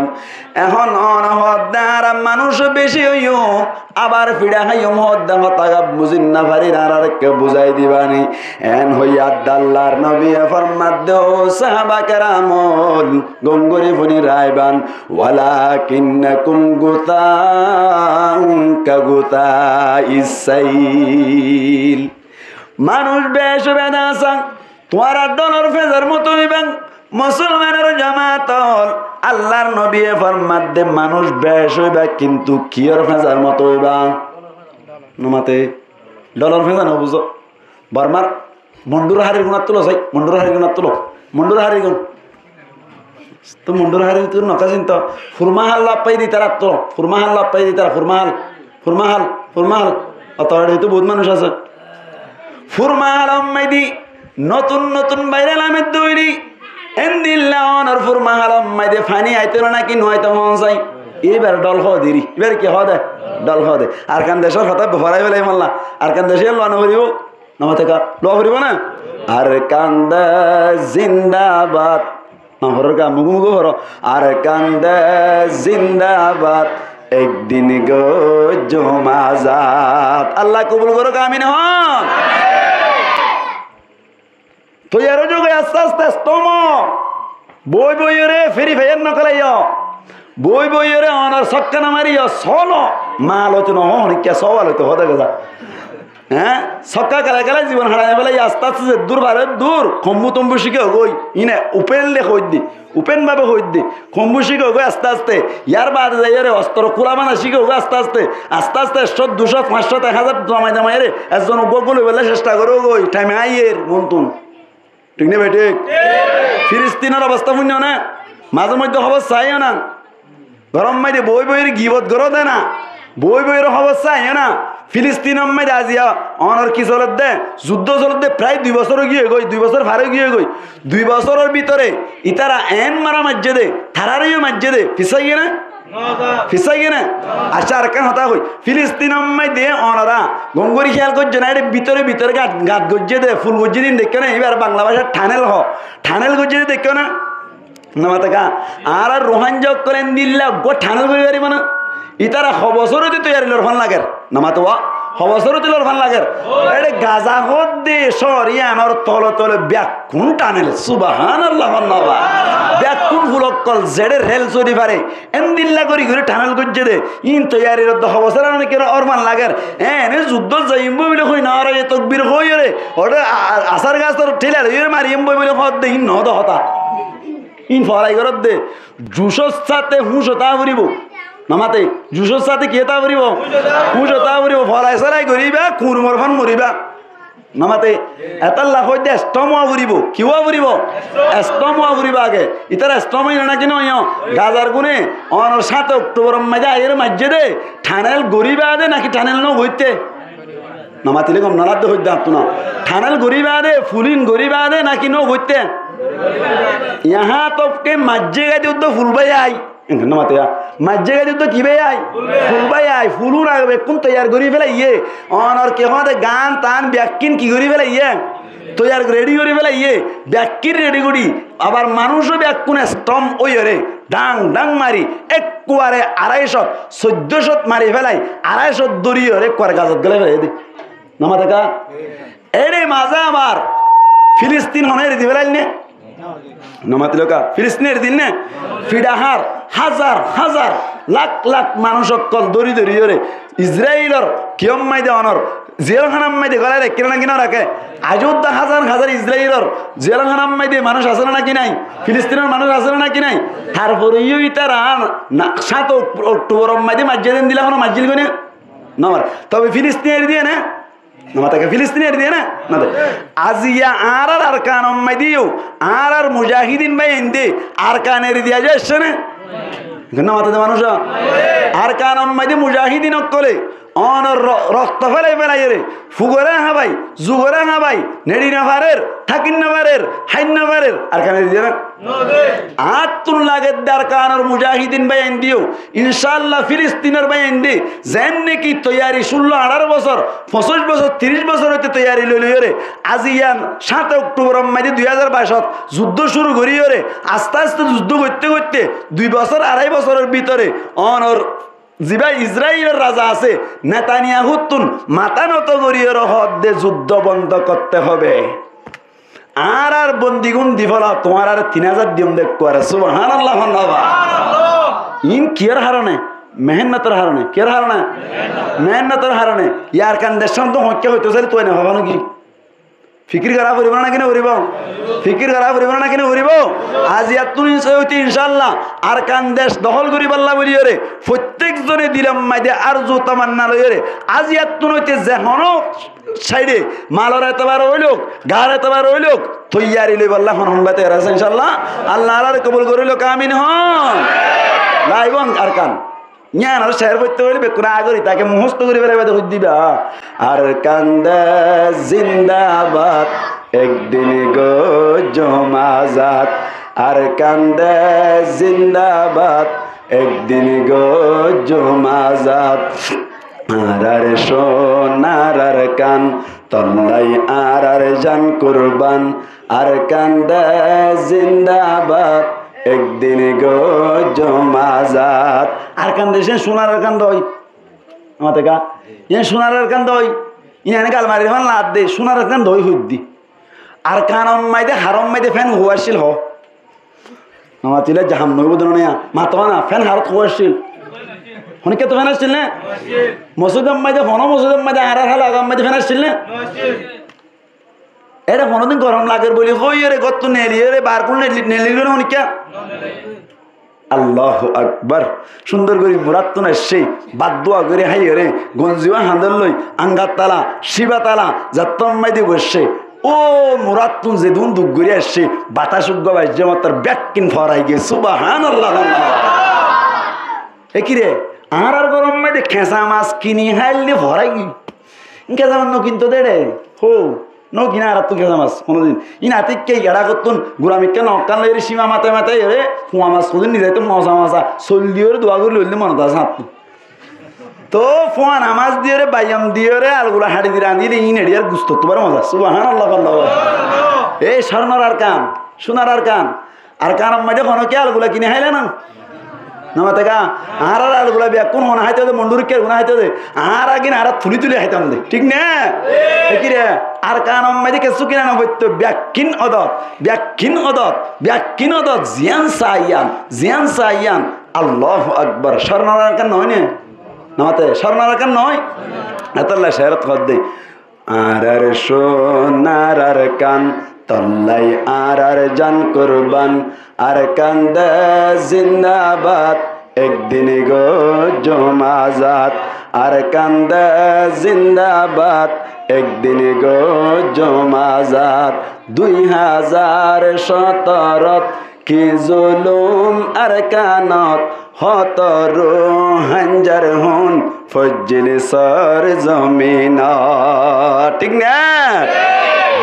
Ehón one hoódde añára manúic beci óiyum, abar fiça háiyum hoódde hotá buzí no farir, añáráre ekká buzái diba né? En hoiyé de Allar nobiye formaddé, ó sáhaba keram ókkol, gom gorí fúni raiban, ولكنكم غثاء كغثاء السيل. Manúic bec óiba de asá, Tuáñra dholor feñsar moto óiba, musolmanor jamaat ól. Allar nobiye formadde manúic bec óiba, kintu kiyór feñsar moto óiba? Nomate, dholor feñsar no buzó. Bormar Mondur hárir gun attú lo sai, Mondur hárir gun attú lo. Mondur hárir gun. Tó Mondur hárir tú no kasin tó. Furma hál lappái di tara attú lo. Furma hál lappái di tara, furma hál. Furma hál, furma hál. Oto ere tó bout manúic asé. Furma hál ommáidi notun notun baire lamedde óili. Endilla onor furma hál ommáidi faní aitó na ki no aitó mon sai. Ibar dhol hoó diri. Ibar ki hoó de? Dhol hoó de. Arkan decor hotá forai félai molla. Arkan dec iyan luwa no foribo. Nomate ka, luwa foribo na? Arkan dec zindabad. No foror ka, mugu mugu foro. Arkan dec zindabad, ek din goijjum azad. Allah kobul gorok, amin hon. Toiyar ói zogói aste aste, estomo. Boi boiyóre Free Fire no kélaiyó. Boi boiyóre onor sokka no mariyó, solo. Mal óito no hoó, honikka sowal óito hoó dé goza. Eé? Sokka kelai kelai zibon harai félai, aste aste zeddúr fare eddúr, kombu tombu cíkegói. Ine open le hoóidde, open bábe hoóidde. Kombu cíkegói aste aste. Yar baade zaiyóre ostro kúla bañdá cíkegói aste aste. Aste aste ekcót, ducót, fañccót, ek házar zomai zomaiyóre ezzon uggúa uggúa loibólla cesta gorógoi. Thaim aiyér, montun. Thík né bethík? Filistinor obosta fúinno né? Mazé moidde hóbor saiyó na. Góror maze boói boói gibot goró dé na. Boói boói hóbor saiyó na. Filistinor maze aziya onor ki solédde? Zuddó solédde, prai dui bosór ói giyói, dui bosór far ói giyói. Dui bosóror bútore ítara eén mara maijjé dé, tarare yó maijjé dé, fisái giyé né? Fisái giyé né? Accá, arekkán hotá hoói. Filistinor maze onorá gom gorí kéyal goijjó né, éçe bútore bútore gat, gat goijjé dé, ful goijjé dé, deikkó né? Íbare Bangla báca thanel hoó. Thanel goijjé dé, deikkó né? Nomaté ká? Añára Ruáingga ókkole endilla eggúa thanel gorí faribó né? Ítara ho bosór óite toiyari lor fán lager. Nomaté wá, ho bosór óite lor fán lager. Éçe Gaza hoódde cóor yíanor tole tole bekkún thanel. Subhánallah, honnabá. Bekkún ful ókkol, zeçé rel sóri fare. Endilla gorí gorí thanel goijjé dé. Ín toiyari lor dé ho bosór añára kiyólla lor fán lager. Eéne zuddót zaiyum bóli hoói, naraye tokbir hoóiyoré, óre a-, a-, asár gasór thíla loiyóre mariyum bóli hoódde, ín noó dé hotá. Ín forai goródde, jucór sáte húñc táa foribó. Nomaté, jucór sáte kiyé táa foribó? Húñc táa foribó. Forai sárai goríba, kuñrumor fán moríba. Nomaté, etálla hoóidde estom ówa foribó. Ki ówa foribó? Estom ówa foribó age. Ítara estom óiye né náki nóiye? Gazar gúne onor sáte Októboror maze aiyóre maijjé dé, thanel goríba dé náki thanel nógoitté? Nomatilé gom nolagedde hoiddé añáttu na. Thanel goríba dé, fulín goríba dé náki nógoitté? Yahá tok ke maijjé gai dé uddó ful bái ai. Enggán nomaté ya. Maijjé gai dé uddó ki bái ai? Ful bái ai. Fulún age bekkún toiyar gorí félaiyé. Onor ki hoóde gan tan bekkín ki gorí félaiyé? Toiyar redi gorí félaiyé. Bekkín redi gorí. Abar manúic ó bekkún estom óiyoré. Dhang dhang mari, ekkuare aráicót, soiddócót mari félai, aráicót dóriyoré ekkuare Gazat gólai félai dé. Nomaté ká? Éçe mazé abar Filistin hone eri di félail né? Nomatilé ká? Filistin eri dil né? Fiçahár, házar házar, lak lak manúic ókkol dóri dóriyoré Israilor kiyór maze onor, ziyólhánar maze gólai raikké né náki no raké? Aijjó uddá házar házar Israilor ziyólhánar maze manúic asé né náki nái? Filistinor manúic asé né náki nái? Tarfore yó ítara na, sáte Ok-, Októboror maze maijjé dé endilla honó maijjíl goi né? Nomar. Tobe Filistin eri diyé né? Nomaté ká? Filistin eri diyé né? Nomaté. Aziya añárar Arkanor maze yó, añárar mujahidin báiyain dé Arkan eri diya zaiccé né? Nomaté dé manúic. Arkanor maze mujahidin ókkole onor ro-, rokto félai félaiyeré, fugoré hábai, zugoré hábai, neçi nofarér, táki nofarér, hái nofarér, Arkan eri diyé né? Añáttun lagedde Arkanor mujahidin báiyain dé yó, incálla Filistinor báiyain dé, zeén niki toiyari cúllo añçáro bosór, foñsíc bosór, tiríc bosór óite toiyari loi loiyóre, aziya sáte Októboror maze dui házar baicót zuddó cúru goríyoré, asté asté zuddó goitté goitté dui bosór, arái bosóror bútore onor zibá Israilor raza asé, Netanyahuttún matá noto goríyoré hoódde zuddó bondo korté hobe. Añárar bondigún di féla, tuáñráre tin házar diyum dé ekkuare. Subhánallah, honnabá. Iín kiyór harone? Mehénnotor harone. Kiyór harone? Mehénnotor harone. Yar kande cómot hoikká hoitó sailé tuáñra no fáfano ki? Fikir gorá foribó né ki no foribó? Fikir gorá foribó né ki no foribó? Aijjattún in-, óite incálla Arkan dec dohól goríbolla buliyóre fottík zone dilor maze arzu tamanna loiyóre aijjattún óite ze honó saide, malor etebar óilok, gar etebar óilok, toiyari loibolla hon hon bái teyar asé incálla? Allah añárare kobul gorílok, amin hon. Laibón Arkan. Yián ar ceér foitté óile bekkúne agori táke muhosto gorí félaiba de hoiddíba. Arkan dec zindabad, ek din goijjum azad. Arkan dec zindabad, ek din goijjum azad. Añárar cúnar Arkan, tollai añárar jan kurban. Arkan dec zindabad, ek din goijjum azad. Arkan dec, cúnar Arkan doi. Amate ka? Yián cúnar Arkan doi. Yián gal mari fán lad de, cúnar Arkan doi hoiddí. Arkanor maze, haror maze fen hoó accíl hoó? Namatilá jaham noibó dóro na, mato na, fen harot hoó accíl? Honikka to fen accíl né? Mosjidor maze, hono mosjidor maze, añárar halagar maze fen accíl né? Ere honodin gorom lager buli hoiyóre, gottú neliyóre, barkul neli-, nelilóre honikka? Allahu Akbar. Cúndor gorí murattún aiccé, baddua gorí háiyore, gonziwa hañdor loi, angattala, cíbatala, zattór maze boiccé. Ó murattún zedún duk gorí aiccé, batac uggúa baijjé mattor bekkín forai giyé. Subhanallah. E ki re, añárar gorom maze kesa mas kini háille forai giyé. Kesa mas no kinto de re, ho. Nó gina añárattú kesa mas, honodin. Ín atikka igará gottún, gura mikká nokkán loiyóre, címa mate mate ore, fuañ mas hodin nizaitó moza moza, soil diyóre dua gorí loilde monot asé añáttu. Toó fuañ namás diyóre, baiyam diyóre, algula hañçi di rañdíle, ín eçiyar gustottú baro moza. Subhanallah, Allah. Ei, córnor Arkan, cúnar Arkan. Arkanor maze honó ki algula kini háile na? Namate ka? Añárar algula bekkún hone háito de, mondurikkar guna háito de. Añára gin añára tuli tuli háitam de. Thík na? E ki re? Arkanor maze kessú kina no foitto. Bekkín odot, bekkín odot, bekkín odot. Ziyán sa yián, ziyán sa yián. Allahu Akbar. Córnor Arkan noó ne? Namate, córnor Arkan noó? Etolla ceérot hoódde. Añárar cúnar Arkan, tollai añárar jan kurban. Arkan dec zindabad, ek din goijjum azad. Arkan dec zindabad, ek din goijjum azad. Dui házar cótorot ki zulum Arkanot, hoto Ruáingar hún foijjíl sórzominot. Thík na?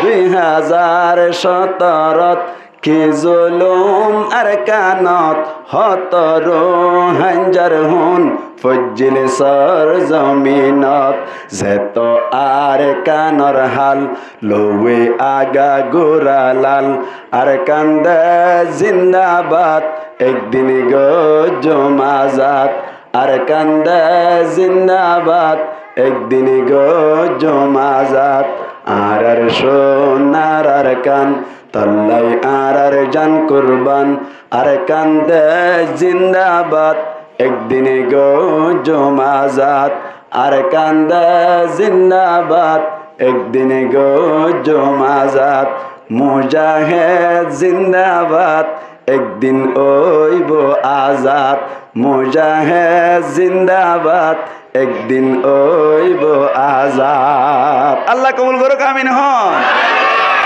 Dui házar cótorot ki zulum Arkanot, hoto Ruáingar hún foijjíl sórzominot. Zeto Arkanor hál, Loi aga gura lal, Arkan dec zindabad, ek din goijjum azad. Arkan dec zindabad, ek din goijjum azad. Añárar cúnar Arkan, tollai añárar jan kurban. Arkan dec zindabad, ek din goijjum azad. Arkan dec zindabad, ek din goijjum azad. Mujahed zindabad, ek din óibo azad. Mujahed zindabad, ek din óibo azad. Allah kobul gorouk, amin hon.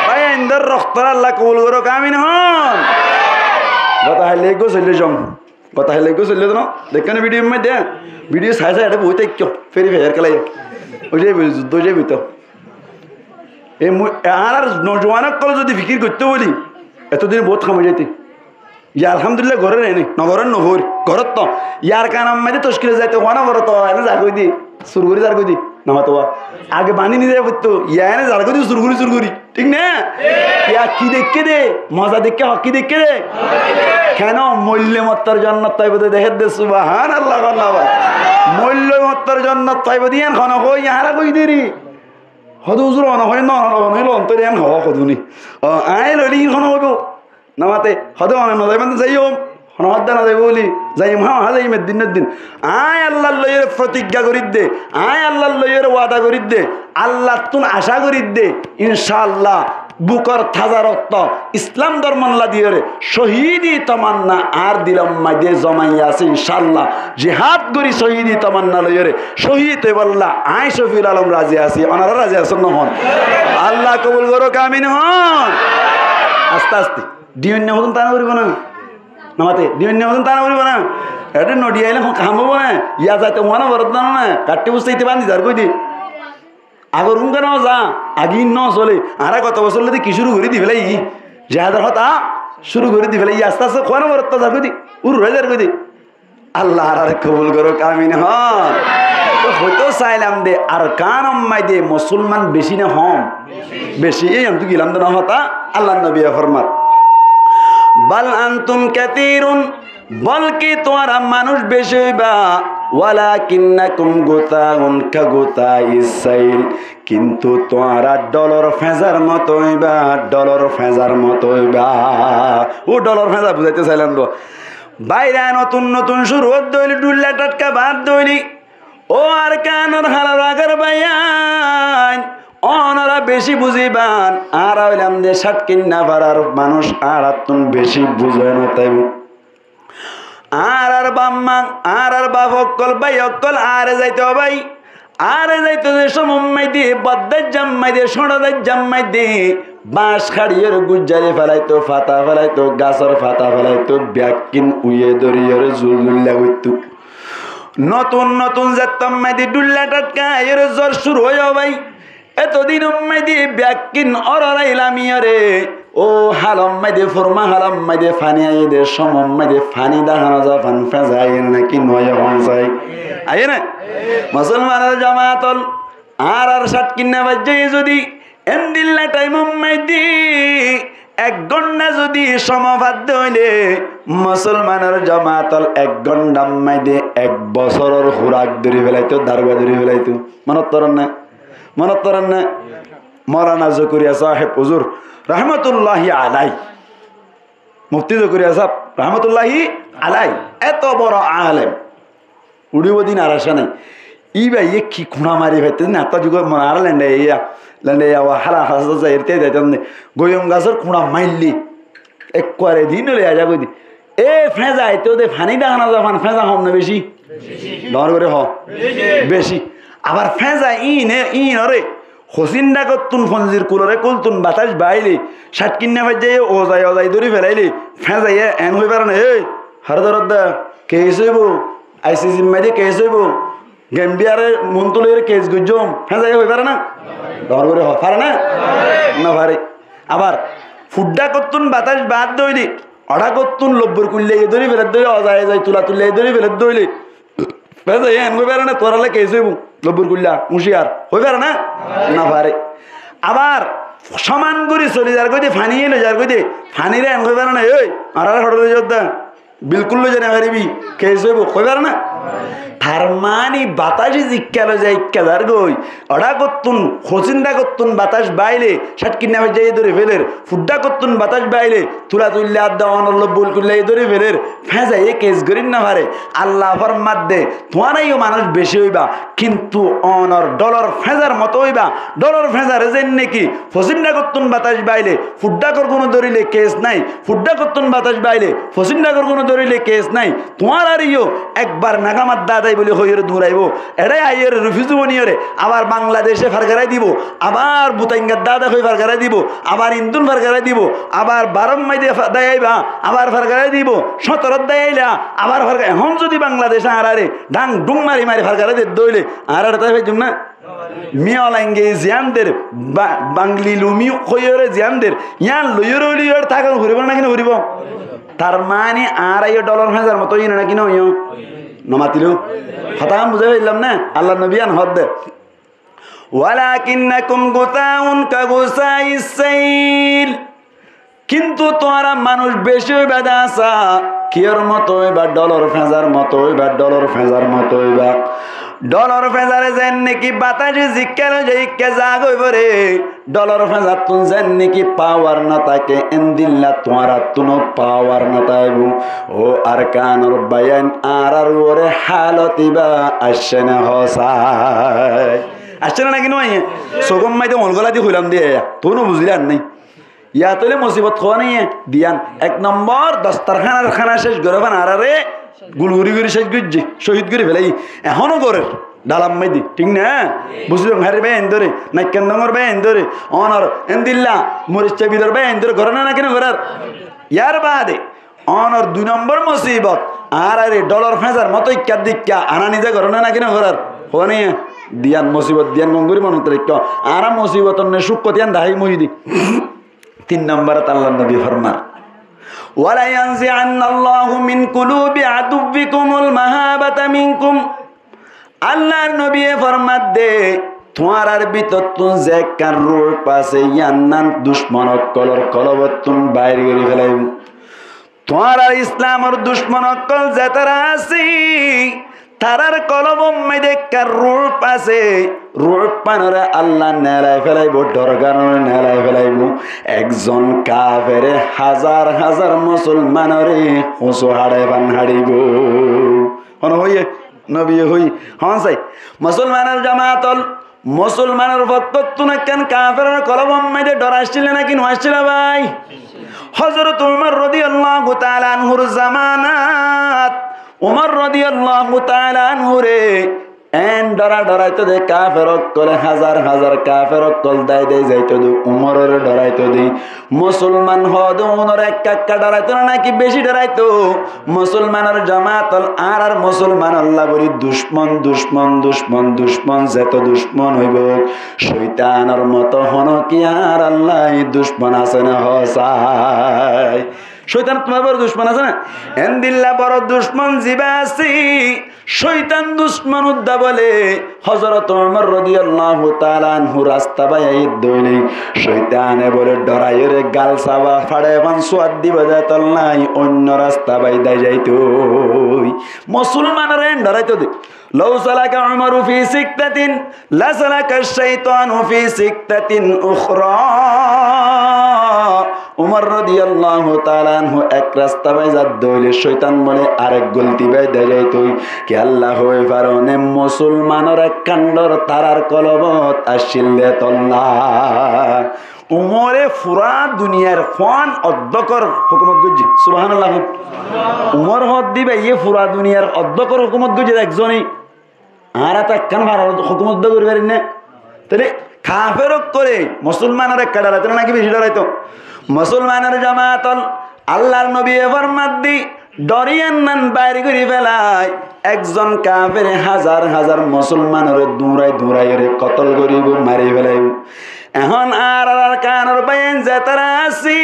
Bái, aindar roktor Allah kobul gorouk, amin hon. Gota haile ego soille jom. Gota haile ego soille no. Dekkó né video maze de. Video sai sai ede boói táikko. Free Fire kélai. Ói zaibo, zuddó ói zaibo to. E mu-, añárar nojuwan ókkol zodi fikir goittó buli, etodin bout ham ói zaito. Yá, alhamdulillah, gorér ene, no gorér no hoóir, gorér to. Yá, Arkanor maze tockil zaito, hono gorér to, ene zar goi di, sur gorí zar goi di, no mato. Age bani nize foitto, yá ene zar goi di, sur gorí, sur gorí. Thík na? Yá, ki deikké de, moza deikké, hok ki deikké de? Keno, moille mottor jonnot faibo de, dehér de, subhanallah, Allah bái. Moille mottor jonnot faibo de, yián hono hoi, añára hoi deri. Hoó de huzur, one hoó no, one hoó no, one hoó no, one hoó no. O, añí loile in hono hoibo? No mate, hoó de one no zaiban de zaiyum. Mone hoó de no zaibo buli, zaiyum, há, há zaiyum eddin na eddin. Aññí Allar loiyóre fotiggá gorídde, aññí Allar loiyóre wada gorídde, Allattún acá gorídde, incáalla, bukor taza rokto, Islam dormolla diyóre, cóhidi tomanna añár dilor maze zomaiya asé, incáalla, jihad gorí cóhidi tomanna loiyóre, cóhid óibolla aññí Cófiul Alom razi así, onora razi asón né hoón? Allah kobul gorouk, amin hoón. Aste aste. Diyoinna hodún tana foribo na? Nomate, diyoinna hodún tana foribo na? Ede nodi aile hon ham óibo na? Ya zaite uana borot na na? Kattí buste ite bandi zar goi di. Agor unga no za, agi no sole. Añára goto bosór lóti ki cúru gorí di félaiyi? Jihador hotá cúru gorí di félaiyi. Aste aste uana borot zar goi di. Ur zar goi di. Allah añárare kobul gorouk, amin hoón. Toi hoito sailam de, Arkanor maze musolman beci na hom? Beci. Ei antu gilam de no hotá, Allar nobiye formar, "Bal antum kathirun", bolke tuáñra manúc beci óiba, "walakinnakum guthaun ka ghuthais sail", kintu tuáñra dholor feñzar moto óiba, dholor feñzar moto óiba. Ó dholor feñza buzaito sailam de. Báira notun notun cúru ódde óile, dhuilla thatka baádde óile, ó Arkanor halor agor báiyain, onora beci buziban, añára óilam de cátkinna farar manúc, añárattún beci buzá no táibo. Añárar baf ma, añárar baf ókkol, bái ókkol, añáre zaito bái, añáre zaito ze cómot maze, boddaijjat maze, cóñçadaijjat maze, bañc haçiyóre gujjari felaito, fata felaito, gasór fata felaito, bekkín uye dóriyóre zulzulla goitto. Notun notun zettót maze dhuilla thatka aiyóre zor cúru óiye bái, etodinor maze bekkín oror ailamiyoré, ó halot maze, furma halot maze fani aiyé de, cómot maze fani dahá no za, fan feñza aiyé né náki no aiyé, hoón sai? Aiyé né? Musolmanor jomaat ol, añárar cátkinna faijja zodi endilla thaimor maze ek gónta zodi cómo fadde óile, musolmanor jomaat ol ek góntar maze ek bosóror hurak dóri felaito, darga dóri felaito. Monot forer né? Monot forer né? Maulana Zokoriya sáheb huzur rahmatullahi alai, mufti Zokoriya sáheb rahmatullahi alai, eto boro alem, uçíbo din ar acá nai. Íbaye ki kuñça mari faitté din, atta jugor mone añára lendaiya, lendaiya wa hala hasa zair te zaitam de. Goiyom gasór kuñça maille, ekkuare din óile aza goi di. E feñza aito de, fani dahá no za, fan feñza hom né beci? Dóñr gorí hoó. Beci. Abar feñza íine, íinoré hosín dhákottún fonzir kuloré kúltun batáic baáile, cátkinna faijjaye ozai ozai dóri felaile, feñzaye en hoi fare né, "Ei, hare dórodda, kes óibo, aisisir maze kes óibo, Gembiyare muúntu loiyóre kes goijjóm", feñzaye hoi fare né? Dóñr gorí hoó, fare né? No fare. Abar fut dhákottún batáic baádde óile, o dhákottún lobbor kuillaye dóri feledde óile, ozai ozai tula tullaye dóri feledde óile, feñzaye en hoi fare né, "Tuáñralla kes óibo, lobbor kuilla, úñciyar", hoi fare né? No fare. Abar cóman gorí soli zar goi de, fani loi zar goi de, fanire en hoi fare né, "Ei, añáráre hoçé loi zar de?" Bilkúl loi zai no faribi, kes óibo, hoi fare né? Tar mani batáic zikka loi zai ikka zar goi, o dhákottún, hosín dhákottún batáic baáile, cátkinna faijjaye dóri feler, fut dhákottún batáic baáile, tula tuilla adda onor lobbor kuillaye dóri feler, feñzaye kes gorí no fare. Allah formadde, tuáñra yó manúc beci óiba, kintu onor dholor feñzar moto óiba, dholor feñzare zeén naki, hosín dhákottún batáic baáile, fut dhákor guno dórile kes nái, fut dhákottún batáic baáile, hosín dhákor guno dórile kes nái. Tuáñrare yó ekbar nagamar dádai buli hoiyóre duñraibo. Eçé aiyóre rufi zuboniyóre abar Bangladece fargarai dibo, abar Butaingar dádai hoi fargarai dibo, abar Indun fargarai dibo, abar baror maze fa-, dái aiba, abar fargarai dibo, cótorot dái aila, abar farga-, ehón zodi Bangladece añáráre dhang dhung mari mari fargarai dedde óile, añára eçé tái faijjum né? Miya Olange ziyán der, Ba-, Bangli Lumi hoiyóre ziyán der, yían loiyóre óile yó táka foribo né náki no foribo? Tar mani añára yó dholor feñzar moto óiyi né náki no óiyi? No matiló? Hotá hán buzái faillam né? Allar nobi yían hoódde, "Walakinnakum guthaun ka ghuthais sail." Kintu tuáñra manúc beci óiba de asá, kiyór moto óiba? Dholor feñzar moto óiba, dholor feñzar moto óiba. Dholor feñzare zen niki batace zikká loi zai ikká zagói fore, dholor feñzattún zen niki pawar no táke, endilla tuáñrattúno pawar no táibo. Ó Arkanor báiyain, añárar uore hálot ibá aiccé né hoó sai? Aiccé né náki no aiccé? Sogór maze de ongul gola di hoilam de, tuáñra no buzíla ar nái. Yá tóile musibot hoó nái, diyan. Ek nombor, dostarkhánar hána céc gorí fán añáráre gulguli gorí céc goijjé, cóhid gorí félaiye. Ehóno gorér, dholar maze de, thík na? Busudong hárir báiyain dóre, Naikkandongor báiyain dóre, onor endilla Morisca bidor báiyain dóre, goré né náki no gorér? Yar baade onor dui nombor musibot, añáráre dholor feñzar moto ikká dikká aná nize goré né náki no gorér? Hoó nái, diyan musibot diyan gom gorí monot raikkó. Añára musibotor ne cúk hotiyán dahái muji di. Tin nombor Allar nobi formar, "Wala yanzi'anna Allahu min qulubi aduwwikumul mahabata minkum." Allar nobiye format de, tuáñrar bútottún ze ekkán ruh asé, yíannan ducmon ókkolor kolbottún bair gorí félaibo. Tuáñrar Islamor ducmon ókkol zetará asé, tarár kolbor maze de ekkán ruh asé, ruh fánore Allah neelai félaibo, dhorganore neelai félaibo. Ekzon kafere házar házar musolmanore húsu haçe fán haçibo. Hone hoiye? Nobiye hoiye. Hon sai, musolmanor jamaat ol, musolmanor fokkóttun ekkán kaferor kolbor maze de dhor accíl né náki no accíl bái? Hozrot Umar rodiyallahu taala anhur zamanat, Umar rodiyallahu taala anhure en dhora dhoraito de, kafer ókkole házar házar kafer ókkol dái dái zaito de, Umarore dhoraito de. Musolman hoó de unore ekka ekka dhoraito né náki beci dhoraito? Musolmanor jamaat ol, añárar musolman olla buli ducmon, ducmon, ducmon, ducmon, zeto ducmon óibou, cóitanor moto honó ki añárar lla ducmon asé né hoó sai? Cóitan tuáñrar boro ducmon asé né? Endilla boro ducmon zibá asé, cóitan ducmon uddá bole Hozrot Umar rodiyallahu taala anhu rasta bái aiyé de óile, cóitane bole dhoraiyóre gal saba façe fán suwad dibo de tolla oinno rasta bái dái zaito. Musolmanore en dhoraito de. Law salaka Umaru fi sikkatin, la salaka cóitanu fi sikkatin ukhra. Umar rodiyallahu taala anhu ek rasta bái zar de óile cóitan bole arek golti bái dái zaito. Kiyólla hoói faron né? Musolmanor ekkán dhor tarár kolbot accíl de tolla. Umore fura duniyar fuán oddókor hókumot goijjé. Subhanallah. Umar hoó de bái, yé fura duniyar oddókor hókumot goijjé de ekzone. Añára to ekkán farar hókumot uddá gorí farir né? Tóile kafer ókkole musolmanore ekka dhoraito né náki beci dhoraito? Musolmanor jamaat ol, Allar nobiye format de, dhor yíannan bair gorí félai, ekzon kafere házar házar musolmanore duñrai duñraiyóre kotol goríbo, mari félaibo. Ehón añárar Arkanor báiyain zetará asé,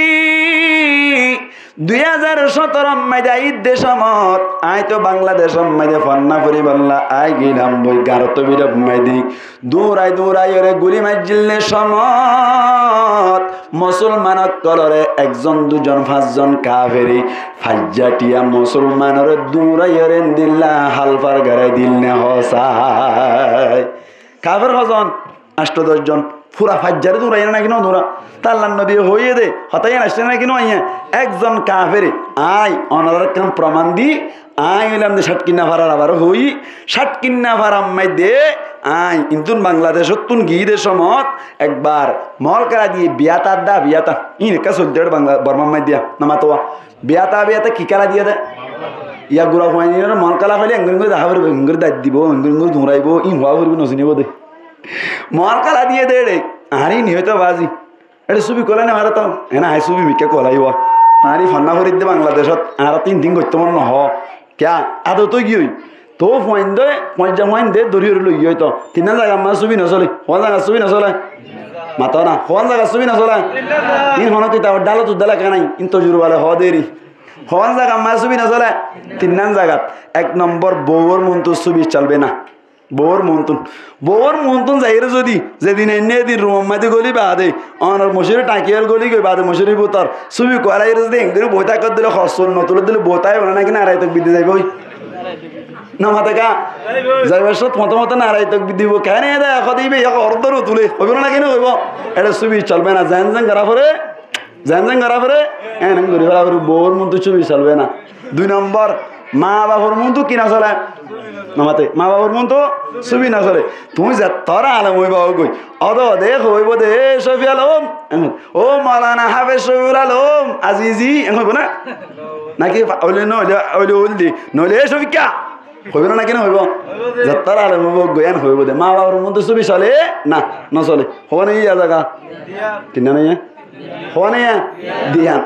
dui házar sótoror maze aiyér de somot, añí to Bangladecor maze fonná foribálla aái giyílam boi, gañr tobiror maze de. Duñrai duñraiyóre guli maijjíl de somot, musolman ókkolore ekzon, duzon, fañszon kafere faijja thiya musolmanore duñraiyóre endilla hálfar gorai dil né hoó sai? Kafer hozon? Ancto doc zon. Fura faijjare duñraiyé né náki no duñra? Te Allar nobiye hoiyé de, hotá yían aiccé né náki no aiccé? Ekzon kafere, añí onoráre ekkán proman di, añí óilam de Cátkinna farar, abar hoói, Cátkinna farar maze de, añí intún Bangladecottún giyí de somot, ekbar mol kéla diye biyata adda biyata. Íin ekká solté Bangla-, Bormar maze diya, no matowa. Biyata, biyata ki kéla diye de? Yá gura fuainore mol kéla faile engori engori dahá foribo, engori dait dibo, engori engori duñraibo, íin hua foribo, no sinibo de. Mol kéla diye de ere, añáre íin hoito bazi. Ere subi kola ne añáre to, ene añí subi mikká kolaiwa. Añáre fonná forir de Bangladecot, añáre to íin din goitto mon no hoó. Kiyá, adot ói giyói. Toó fuain dóre, fuain za fuain de dóri dóri loi giyói to. Tinnán zagat maze subi no sole. Hoón zagat subi no sole? Mato na. Hoón zagat subi no sole? Ín hono kitabor dhalot uddá leká nái. Ín tojuruba loi hoó deri. Hoón zagat maze subi no sole? Tinnán zagat. Ek nombor, bouwor muúntu subi solbe na. Bouwor muúntu. Bouwor muúntu zaiyóre zodi, zedin ainné edin rumor maze goli baade, onor mocóri thañkiyóre goli goi baade mocóri bútor. Subi kuwalaiyóre zodi engori boi tákot dile, hosson no tulot dile boi táibo né náki narai takbir di zaiboi? Nomate ká? Zaibar cómot foñte foñte narai tokbir dibo. Keén de, hode ibá iyá ordór no tule. Hoibo na, kene hoibo? Ére subi solbe na. Zen zen gora fore, zen zen gora fore, en en gori fela fore, bouwor muntu subi solbe na. Dui nombor, ma bafor muntu ki no sole? Nomate, ma bafor muntu subi no sole. Tuñí zettór alem óiba ógoi, ode ode hoibo de, "E Shofi Alom, o Maulana Hafez Shofiul Alom Azizi," en hoibo na? Naki fa-, óile no óile, óile óile de, no óile, "E Shofi ká?" Hoibo na, naki no hoibo? Zettór alem óibo ógoi, en hoibo de. Ma bafor muntu subi sole na, no sole. Hoibo na, iya zaga. Tin na, iya? Hoibo na, iya? Diyan.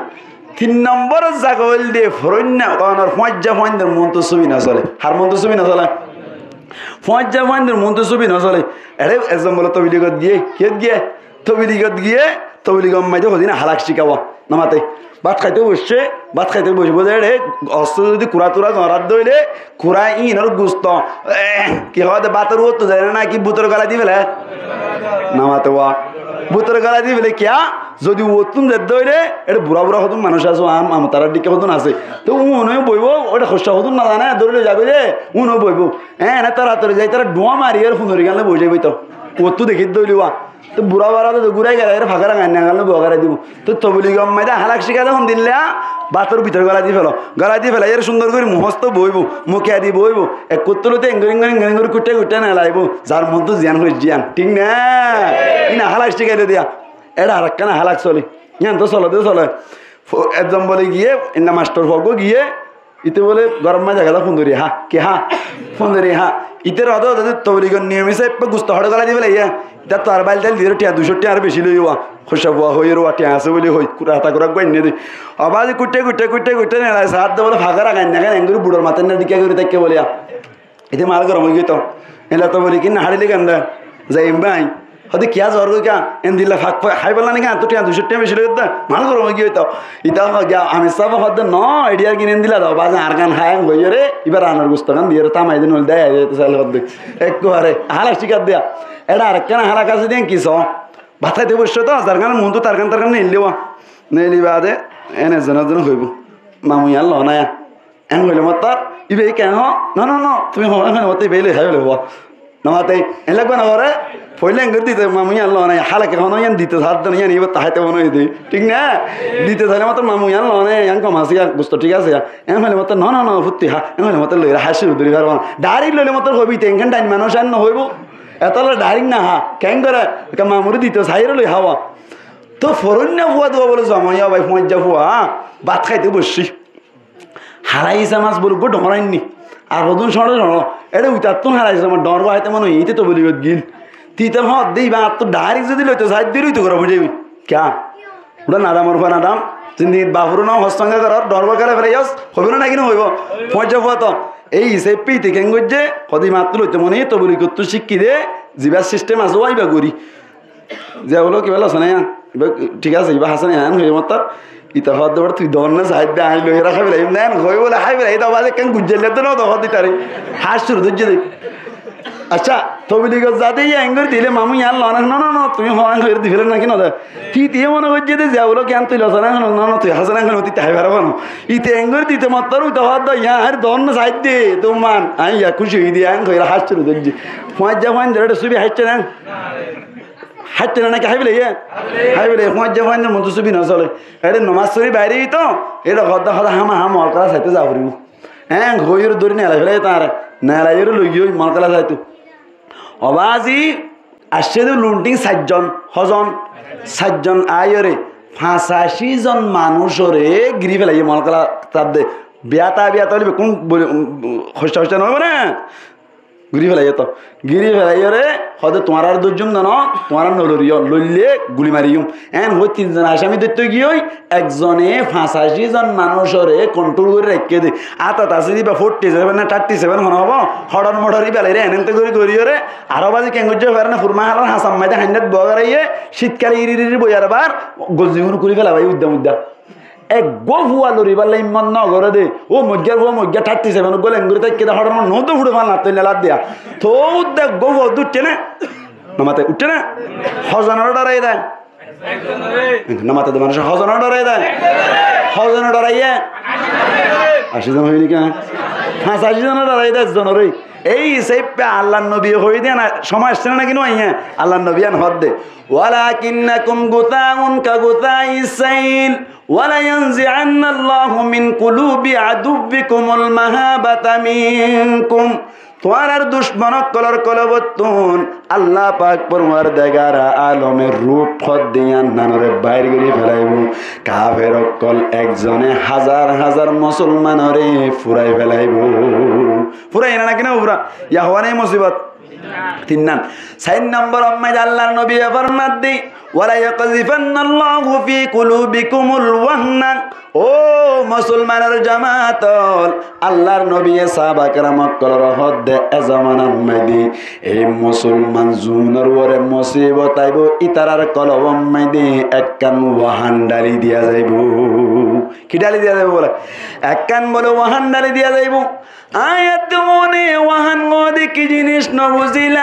Tin nombor zaga óilde foróinna, onor fuañijja fuaindor muntu subi no sole. Har muntu subi no sole? Fuañijja fuaindor muntu subi no sole. Ére ezon bole tobiligot giye, kiyót giye? Tobiligot giye, tobiligor maze hodin halak cikabo. Nomate, bát haite boicce, bát haite boicbo de ére, osto zodi kura tura zorat dóile, kura inor gusto, eh, ki hoó de, bátor uottú zai na, naki butor gola di fele? Nomate wa. Butor gola di fele kiya? Zodi uottún zedde óile, ére bura bura hodún manúc asé, am, am, tarár dikka hodún asé. Te uno boibo, ére hossa hodún no zane, dóri loi zagoi de, uno boibo. Ene toratori zai, tara dhuwa mari, ére funori gán loi boi zaibo to. Uottú dekí dóile wa. Te bura bura de gurai gele, ére fagara gán gán loi boi garai dibo. Te tobiligor maze halak cika de hondilla, bátor bútore gola di felo. Gola di fele, ére cúndor gori muhosto boibo, mukiya di boibo. Ek kuttú loi te engori engori engori engori kutte kutte nelaibo. Zar muntu ziyan hoiye ziyan. Thík na? Ina halak cikailo diya. Ére arekkán halak sole. Yián to sole de sole. Fo-, ezon bole giye, inna mastor foggo giye, ite bole gorom maze gada fundori há. Ki há? Fundori há. Ite rode rode tobiligor niyom hísabe gusto hoçé gola di fele, iye. Ite to ar bail tail dire tiya, duicó tiya ar beci loi wa. Hossa fua hoi, ere wa tiya asé buli hoi, kura hata kura gua inne de. Abar kutte kutte kutte kutte nelai, saat de bole fagara gán gán engori buçor mata ne dikka gori táikke bole ya. Ite mal gorom ói giyói to. Ela to boli ki na haçile ganda. Zai em bái. Hode kiya zor goi ka? Endilla fak fak hái fella naki, añttú tiya duicó tiya beci loi de. Mal gorom ói giyói to. Ita ho giya ami sab hodde no, ediyar gin endilla do. Baze ar gán hái em hoiyore, ibar anor gusto gán diyore tamai de nol de, ai de sal hodde. Ekku hare, halak cikar diya. Ere arekkán halak asé de kiso. Bát haite boicce to, zar gán muntu tar gán tar gán neille wa. Neili bade, ene zona zona hoibo. Mamu yián lo na ya. En hoile mottor, ibe ken ho? No, no, no, tumi ho, en hoile mottor ibe le, hái le ho. No mate, en lagbe na gore, foila engori dite mamu yián lo na, halake hono yián dite sar de na, yián ibe ta haite mone hoide. Thík na? Dite saile mottor mamu yián lo na, yián kom asé ya, gusto thík asé ya. En hoile mottor, no, no, no, futti ha, en hoile mottor loire há curu dóri farbo na. Direct loile mottor hoibi, te engán dain manúc en no hoibo. Etolla direct na ha, ken gore, ekka mamure dite saire loi hawa. To foróinna fua duwa bole zoma ya bái, fuañijja fua, ha? Bát haite boicce. Halai isa mas bole uggwá dhoóñr ainni. Ar hodún cóñço cóñço. Ére uitattún halai isa mas dhoóñr fua háite mone hoiye, ite tobiligot gil. Tite hoódde iba añttú direct zodi loito saidde óile ite gorom ói zaibo. Kiya? Uçá nadamor fua nadam. Zindigit bafore no hostonga gorór, dhoóñr fua gorí felaiyos. Hoibo na naki no hoibo? Fuañijja fua to. Ei hísabe ite ken goijje, hode iba añttú loito mone hoiye, tobiligottú cíkki de, ziba sistem asé, uwa iba gori. Ze bóle, "Kiba losó né yián? Iba thík asé, iba hasé né yián?" Hoiyé mottor, ita hoódde bóle, "Tui dór na saidde, añí loi ere hái felaiyum né," en hoiyé bóle hái felaiyé, ita bade ekkán gujjaille de no, to hoódde itare. Hás curu dóijje de. Accá, tobiligot zade yián engori dile mamu yián lo na, "No, no, no, tumi hoó," en hoiyé di fele naki no de. Ti, ti mone goijje de, ze bóle, "Kiyan tui losó né?" "No, no, tui hasé né?" en hoiyé, "Tui te hái faro no." Ite engori dite mottor, ita hoódde, "Yián añí dór na saidde, tuman, añí yián kúci óiyi de," en hoiyé hás curu dóijje. Fuañijja fuaindor ére subi háicce né? Háitto na naki hái felaiyé? Hái felaiyé. Fuañijja fuaindor muntu subi no sole. Ére nomás fori baire óito, ére hoda hoda hámaha mol kela saite za foribo. En hoiyóre dóri nelai felaiyé tarare. Nelaiyóre loi giyói mol kela saito. O bazi, aiccé de lunthín sair zon, hozon? Sair zon aiyóre, fañsaci zon manúcore giri felaiyé mol kela tarde. Biyata biyata óile bekkún boli, um, um, hoicca hoicca no óibo né? Giri felaiyé to. Giri felaiyóre hoóde, "Tuáñrare dóijjum de no, tuáñra no loriyó, loille guli mariyum." En hoói tin zon asami dóitto giyói, ekzone fañsaci zon manúcore kontrol gorí raikké de. Átot asé de iba forty seven né thirty seven hono hobo, hoçor moçor iba loire enente gorí goríyore, aró bazi ken goijjé fare né, furma hálar hañsar maze háinnat bogaraiyé, cítkale iri iri boiyar bar, gozzi gún kuri fela bái uddá muddá. Eggúa fua loribálla immot no goré de. Ó moijjár fua moijjá, thirty seven uggúa lengori táikke de, hoçór no de, fuçe fal nattói nelat diya. Toóu de eggúa fua uddú uiththé né? Nomate uiththé né? Hozonore dhoraiye de? Nomate de manúic hozonore dhoraiye de? Hozonore dhoraiye? Aci zon hoiye né ki? Fañsací zonor dóra ede ekzonoré. Ei hísabe Allar nobiye hoói de na, somoi aiccé né naki no aiyé? Allar nobiye yián hoódde, "Walakinnakum gutha'un ka gutha'is sail, wala yanzi'anna Allahu min qulubi aduwwikumul mahabbata minkum." Tuáñrar ducmon ókkolor kolobottún Allah pak forwardegare alome ruh hoódde yián nanoré bair gorí felaibóu. Kafer ókkol ekzone házar házar musolmanoré furai felaibóu. Fura ina naki no fura? Yá hoó né musibot? Tinnán. Sair nombor ot maze Allar nobiye formadde, "Wala yaqzifanna Allahu fi qulubikumul wahna." Ó musolmanor jamaat ol, Allar nobiye sáhaba keram ókkolore hoódde, e zomanar maze ei musolman zuúnor uore musibot aibóu, ítarar kolobor maze ekkán wahan dháli diya zaibóu. Ki dháli diya zaibóu bóle? Ekkán bóle wahan dháli diya zaibóu. Aññí edde mone wahan hoóde ki jinis no buzílam.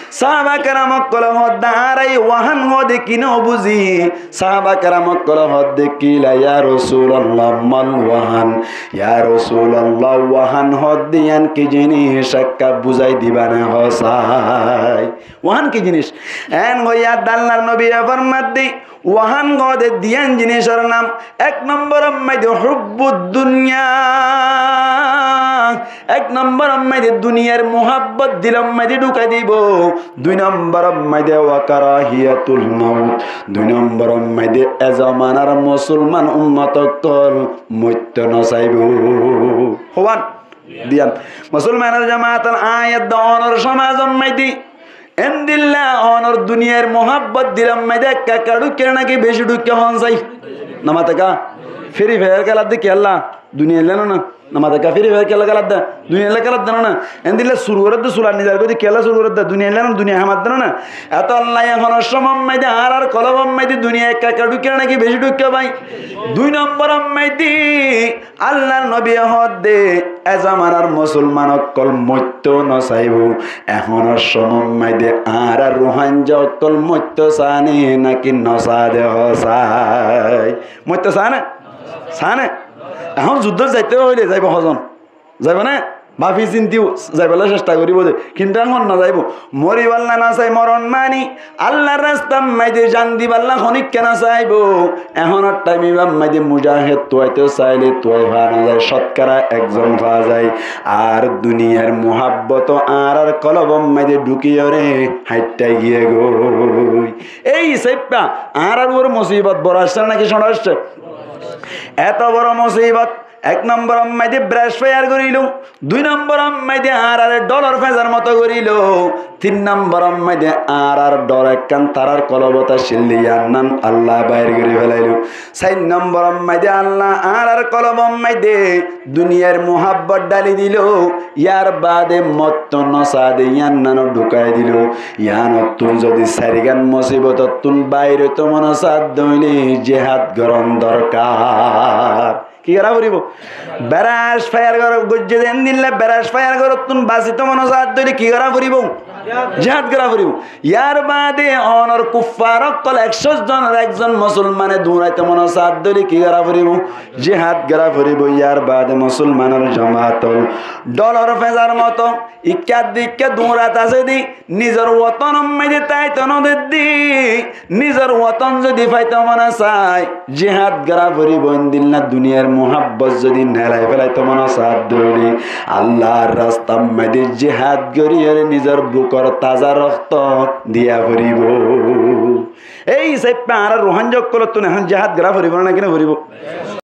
Sáhaba keram ókkole hoódde, añára ei wahan hoóde ki no buzí. Sáhaba keram ókkole hoódde, "Kila ya Rosulallah, mal wahan?" Yá Rosulallah, wahan hoódde yián ki jinis, ekká buzái diba né hoósai? Wahan ki jinis? Eén hoiyé de Allar nobiye formadde, wahan hoóde diyán jinisor nam. Ek nombor ot maze hubbud dunya. Ek nombor ot maze duniyair muhabbot dilor maze dhukai dibou. Dui nombor ot maze wa karahiyatul maut. Dui nombor ot maze e zomanar musolman ummot ókkol moitto no saibóu. Hoibán? Diyán. Musolmanor jamaat ol, aññí edde onor somajor maze endilla onor duniyair muhabbot dilor maze ekka ekka dhukke naki beci dhukke hoón sai? No mate ká? Free Fire kéladde kiyólla? Duniyair lla no na. No mate ká? Free Fire kiyólla kéladde? Duniyair lla kéladde no na. Endilla sur gorédde, sular nizar gorédde kiyólla sur gorédde? Duniyair lla no, duniya hamadde no na. Etolla ehón or somor maze añárar kolobor maze duniya ekka ekka dhukke naki beci dhukke bái? Dui nombor ot maze Allar nobiye hoódde, e zomanar musolman ókkol moitto no saibóu. Ehón or somor maze añára Ruáingga ókkol moitto saá né naki no saá de hoósai? Moitto saá né? Saá né? Ehón zuddót zaito hoilé zaibou hozon? Zaibou né? Báfi sinti zaibálla cesta goríbou de. Kintu ehón no zaibou. Moribálla no sai, moron mani Allar rastar maze jan dibálla honikka no saibóu. Ehón or thaim ibár maze mujahed tuaito saile tuai fa no zai, cótkara ekzon fa zai. Ar duniyair muhabbot añárar kolobor maze dhukiyóre háitta giyé goi. Ei hísabe añárar uore musibot boro aiccé naki cóñço aiccé? Eto boro musibot. Ek nombor ot maze brush fire gorílou. Dui nombor ot maze añárare dholor feñsar moto gorílou. Tin nombor ot maze añárar dhor ekkán tarár kolobot accíl de, yián nan Allah bair gorí felailou. Sair nombor ot maze Allah añárar kolobor maze duniyair muhabbot dháli dilou. Yar baade moitto no saá de yián nano dhukai dilou. Yiánottún zodi sairgán musibotottún bair óito mone saá de óile jihad gorón dorkar. Ki gorá foribóu? Brush fire gorá goijjé de endilla brush fire goróttun basito mone saá de óile ki gorá foribóu? Jihad gorá foribóu. Yar baade onor kuffar ókkol ekcó zonor ekzon musolmane duñraito mone saá de óile ki gorá foribóu? Jihad gorá foribóu. Yar baade musolmanor jamaat ol, dholor feñsar moto ikká dikká duñrat asé de, nizor wotonor maze táito no dedde, nizor woton zodi faito mone sai, jihad gorá foribóu. Endilla duniyair muhabbot zodi nelai felaito mone saá de óile, Allar rastar maze jihad goríyore nizor bukor taza rokto diya foribóu. Ei hísabe añára Ruáingga ókkolottún ehón jihad gorá foribóu né naki no foribóu?